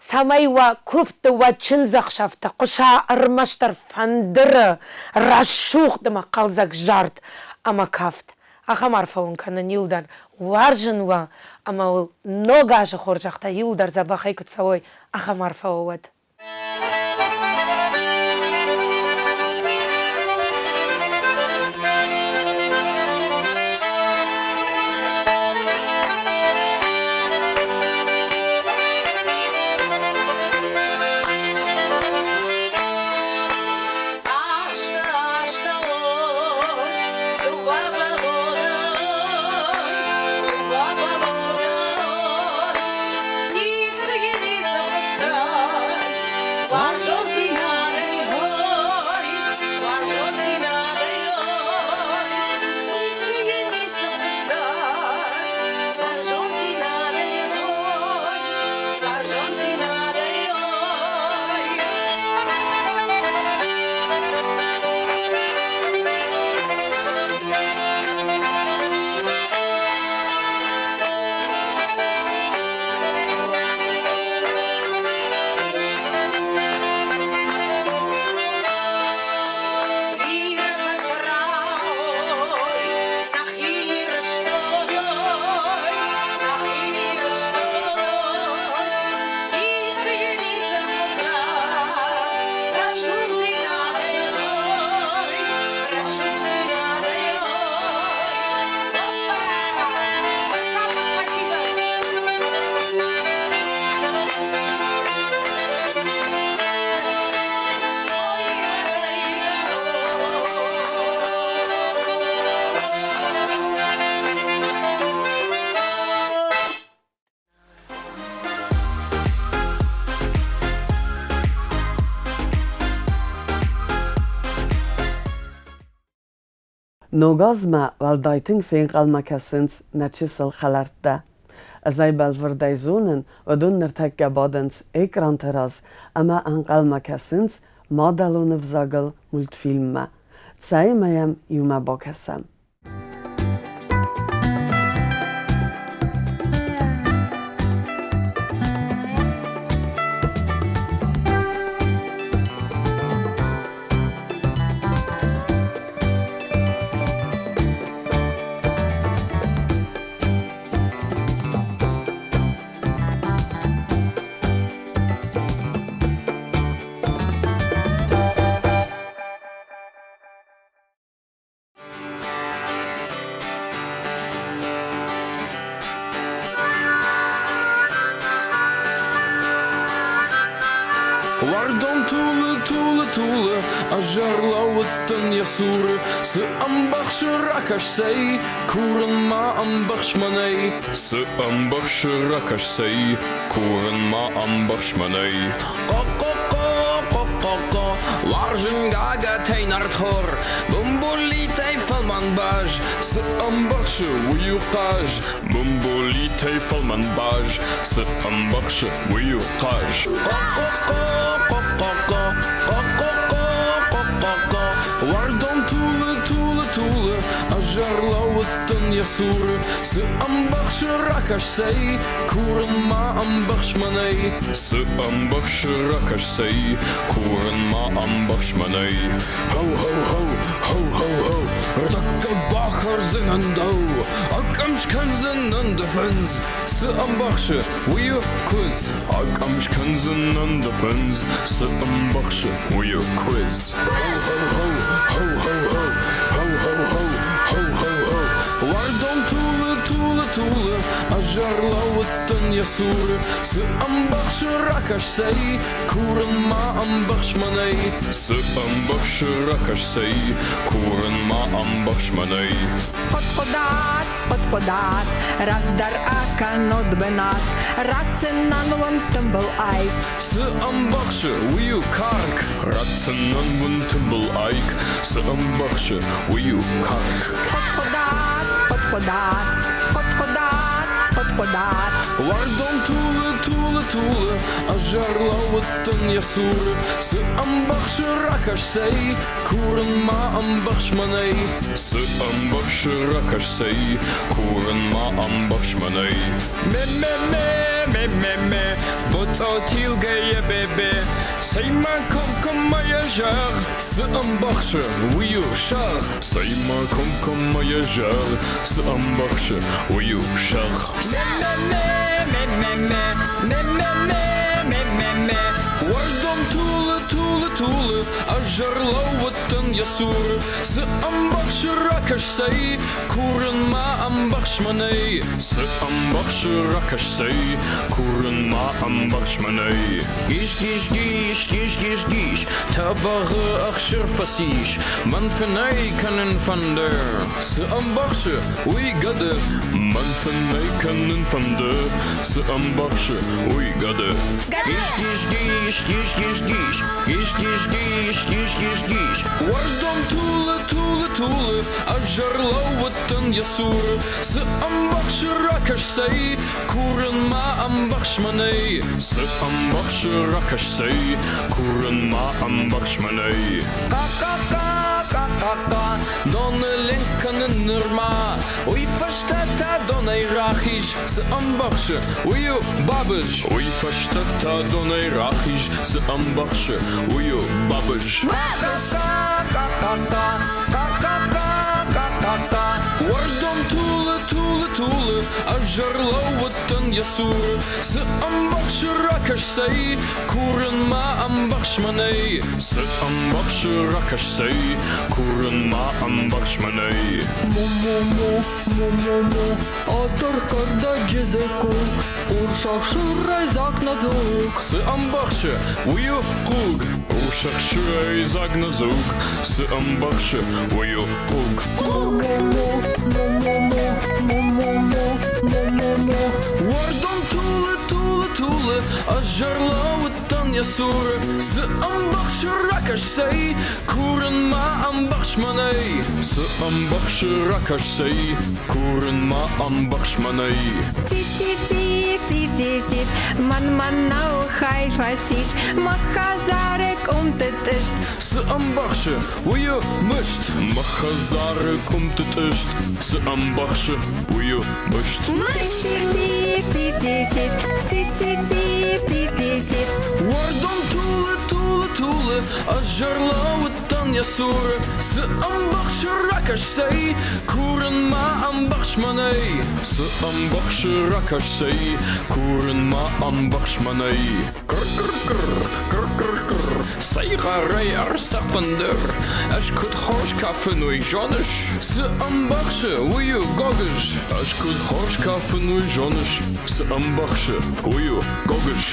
цӕмӕй уӕ куывдты, уӕ чындзӕхсӕвты хъуыса ӕрмӕстдӕр фӕндыры рӕсугъд ӕмӕ хъӕлдзӕг зард ӕмӕ кафт. Ахӕм арфӕ уын кӕнын иуылдӕр, уарзын уӕ ӕмӕ уыл ног азы хорзӕхтӕ иуылдӕр дзӕбӕхӕй куы цӕуой, ахӕм арфӕ уӕ уӕд. Ницы, ницы хъуыддаг. Ног азмӕ уӕлдай тынг фенхъӕлмӕ кӕсынц нӕ чысыл хӕлӕрттӕ. Ӕз ӕй бӕлвырдӕй зонын, уыдон ныртӕккӕ бадынц экранты раз ӕмӕ ӕнхъӕлмӕ кӕсынц мадӕлон ӕвзагыл мультфильммӕ. Цӕй ӕмӕ йӕм иумӕ бакӕсӕм. Уӕрдон тулы, тулы, тулы, ӕз ӕрлӕууыдтӕн йӕ цуры. Цы ӕмбӕхсы, ракӕс цӕй, курын ма ӕмбӕхс мӕнӕй. Цы ӕмбӕхсы, ракӕс цӕй, курын ма ӕмбӕхс мӕнӕй. Хъо-хъо-хъо, хъо-хъо-хъо, уарзын гагатӕй нартхор, бумбулитӕй фӕлмӕн баз. Цы ӕмбӕхсы, уый у хъаз, бумбулитӕй фӕлмӕн баз. Цы ӕмбӕхсы, уый у хъаз. Хъо-хъо-хъо, хъо-хъо-хъо, хъо-хъо-хъо, хъо-хъо-хъо, уӕрдон тулы, тулы, тулы, ӕз ӕрлӕууыдтӕн йӕ цуры. Цы ӕмбӕхсы, ракӕс цӕй, курын ма ӕмбӕхс мӕнӕй. Цы ӕмбӕхсы, ракӕс цӕй, курын ма ӕмбӕхс мӕнӕй. Хоу-хоу-хоу, хоу-хоу-хоу, ӕртӕккӕ бахӕрдзынӕн дӕу, акъӕм скӕндзынӕн дӕ фындз. Цы ӕмбӕхсы, уый у куыдз. Акъӕм скӕндзынӕн дӕ фындз. Цы ӕмбӕхсы, уый у куыдз. Хоу-хоу-хоу, хоу-хоу-хоу, хоу-хоу-хоу, хоу-хоу-хоу. Уӕрдон тулы, тулы, тулы, ӕз ӕрлӕууыдтӕн йӕ цуры. Цы ӕмбӕхсы, ракӕс цӕй, курын ма ӕмбӕхс мӕнӕй. Цы ӕмбӕхсы, ракӕс цӕй, курын ма ӕмбӕхс мӕнӕй. Хъуыдхъуыдат, хъуыдхъуыдат, рӕвдздӕр акӕнут бынат, ратдзынӕн уын тымбыл айк. Цы ӕмбӕхсы, уый у карк. Ратдзынӕн уын тымбыл айк. Цы ӕмбӕхсы, уый у карк. Хъуыдхъуыдат, хъуыдхъуыдат, хъуыдхъуыдат, хъуыдхъуыдат. Уӕрдон тулы, тулы, тулы, ӕз ӕрлӕууыдтӕн йӕ цуры. Цы ӕмбӕхсы, ракӕс цӕй, курын ма ӕмбӕхс мӕнӕй. Цы ӕмбӕхсы, ракӕс цӕй, курын ма ӕмбӕхс мӕнӕй. Ме-ме-ме, ме-ме-ме, боцъотилгӕйӕ бебе, цӕй-ма комкоммӕ йӕ зӕгъ, цы ӕмбӕхсы, уый у сӕгъ. Цӕй-ма комкоммӕ йӕ зӕгъ, цы ӕмбӕхсы, уый у сӕгъ. Ме-ме-ме, ме-ме-ме, ме-ме-ме, ме-ме-ме, уӕрдон тулы, тулы, тулы, ӕз ӕрлӕууыдтӕн йӕ цуры. Цы ӕмбӕхсы, ракӕс цӕй, курын ма ӕмбӕхс мӕнӕй. Цы ӕмбӕхсы, ракӕс цӕй, курын ма ӕмбӕхс мӕнӕй. Гис, гис, гис, гис, гис, гис, тӕбӕгъы ӕхсыр фӕцис, мӕн фынӕй кӕнын фӕнды. Цы ӕмбӕхсы, уый гӕды, мӕн фынӕй кӕнын фӕнды. Цы ӕмбӕхсы, уый гӕды. Гис, гис, гис, гис, гис, гис, гис, гис, гис, гис, гис, гис. Уӕрдон тулы, тулы, тулы, ӕз ӕрлӕууыдтӕн йӕ цуры. Цы ӕмбӕхсы, ракӕс цӕй, курын ма ӕмбӕхс мӕнӕй. Цы ӕмбӕхсы, ракӕс цӕй, курын ма ӕмбӕхс мӕнӕй. Хъа-хъа-хъа, хъа-хъа-хъа, доны ленк кӕнын нырма. Уый фӕстӕ та донӕй рахиз, цы ӕмбӕхсы, уый у бабыз. Уый фӕстӕ та донӕй рахиз, цы ӕмбӕхсы, уый у бабыз. Хъа-хъа-хъа-хъа-хъа, хъа-хъа-хъа-хъа-хъа-хъа. Уӕрдон тулы, тулы, тулы, ӕз ӕрлӕууыдтӕн йӕ цуры. Цы ӕмбӕхсы, ракӕс цӕй, курын ма ӕмбӕхс мӕнӕй. Цы ӕмбӕхсы, ракӕс цӕй, курын ма ӕмбӕхс мӕнӕй. Му-му-му, му-му-му, Атыр кӕрдӕджы дзыкку, урсӕхсырӕй дзаг нӕзуг. Цы ӕмбӕхсы, уый у хъуг. Урсӕхсырӕй дзаг нӕзуг. Цы ӕмбӕхсы, уый у хъуг. Хъуг! Му-му-му, му-му-му, му-му-му. Уӕрдон тулы, тулы, тулы, ӕз ӕрлӕууыдтӕн йӕ цуры. Цы ӕмбӕхсы, ракӕс цӕй, курын ма ӕмбӕхс. ӕмбӕхс мӕнӕй? Цы ӕмбӕхсы ракӕс-сӕй? Курын ма ӕмбӕхс мӕнӕй. Тиш, тиш, тиш, тиш, тиш, тиш, мӕн-мӕн нӕу хай фӕцис, мӕ хӕдзары къуымты тъыст. Цы ӕмбӕхсы, уый у мыст. Мӕ хӕдзары къуымты тъыст. Цы ӕмбӕхсы, уый у мыст. Тиш, тиш, тиш, тиш, тиш, тиш, тиш, тиш, тиш, тиш, тиш, тиш. Уӕрдон тулы, тулы, тулы, ӕз ӕрлӕууыдтӕн йӕ цуры. Цы ӕмбӕхсы ракӕс-сӕй, курын ма ӕмбӕхс мӕнӕй. Цы ӕмбӕхсы ракӕс-сӕй, курын ма ӕмбӕхс мӕнӕй. Кыр-кыр-кыр, кыр-кыр-кыр, цӕй хъӕрӕй ӕрцӕфӕндыр. Ӕз куыд хорз кафын, уый зоныс? Цы ӕмбӕхсы, уый у гогыз. Ӕз куыд хорз кафын, уый зоныс? Цы ӕмбӕхсы, уый у гогыз.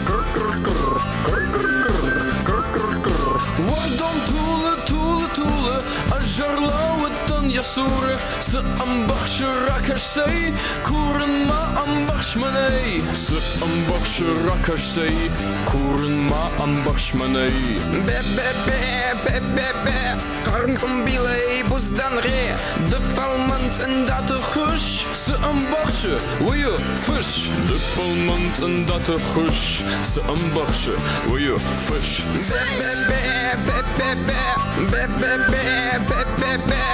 Кыр-кыр-кыр, кыр-кыр-кыр, кыр-кыр-кыр. Уӕрдон тулы, тулы, тулы, ӕз ӕрлӕууыдтӕн йӕ цуры. Цы ӕмбӕхсы, ракӕс-сӕй, курын ма ӕмбӕхс мӕнӕй. Цы ӕмбӕхсы, ракӕс-сӕй, курын ма ӕмбӕхс мӕнӕй. Бе-бе-бе, бе-бе-бе, хъарм къуымбилӕй буздӕн гъе, ды фӕлмӕн цъындаты хуыс. Цы ӕмбӕхсы, уый у фыс. Ды фӕлмӕн цъындаты хуыс. Цы ӕмбӕхсы, уый у фыс. Бе-бе-бе, бе-бе-бе, бе-бе-бе, бе-бе-бе.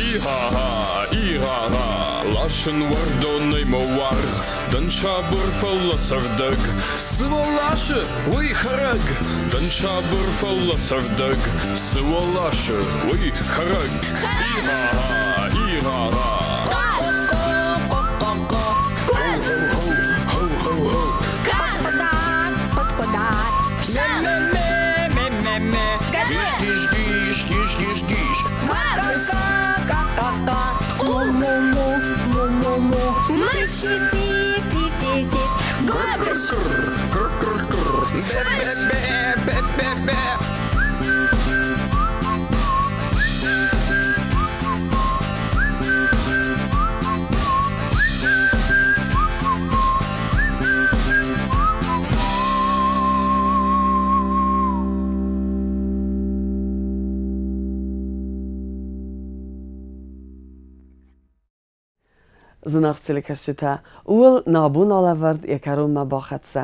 И-ха-ха, и-ха-ха, ласын уӕрдонӕй мӕ уаргъ, дӕн сабыр, фӕлӕ цӕрдӕг. Цы уӕ ласы, уый хӕрӕг, дӕн сабыр, фӕлӕ цӕрдӕг. Цы уӕ ласы, уый хӕрӕг. И-ха-ха, и-ха-ха. Хо-хо-хо-хо-хо. Къуыдар, къуыдар, Ме-ме-ме-ме-ме-ме. Гиш, гиш, гиш, гиш, гиш. Ка-ка-ка-ка-ка. Му-му-му-му-му-му. Тиш, тиш, тиш, тиш, тиш. Кр-кр-кр, кр-кр-кр. Бе-бе-бе-бе-бе-бе. Зынаргъ телекӕсджытӕ, ууыл нӕ абон алӕвӕрд йӕ кӕронмӕ бахӕццӕ.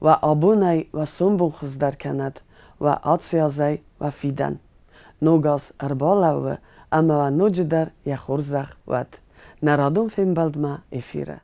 Уӕ абонӕй уӕ сомбон хуыздӕр кӕнӕд, уӕ аци азӕй уӕ фидӕн. Ног аз ӕрбалӕууы ӕмӕ уӕ ноджыдӕр йӕ хорзӕх уӕд. Нӕ радон фембӕлдмӕ эфиры.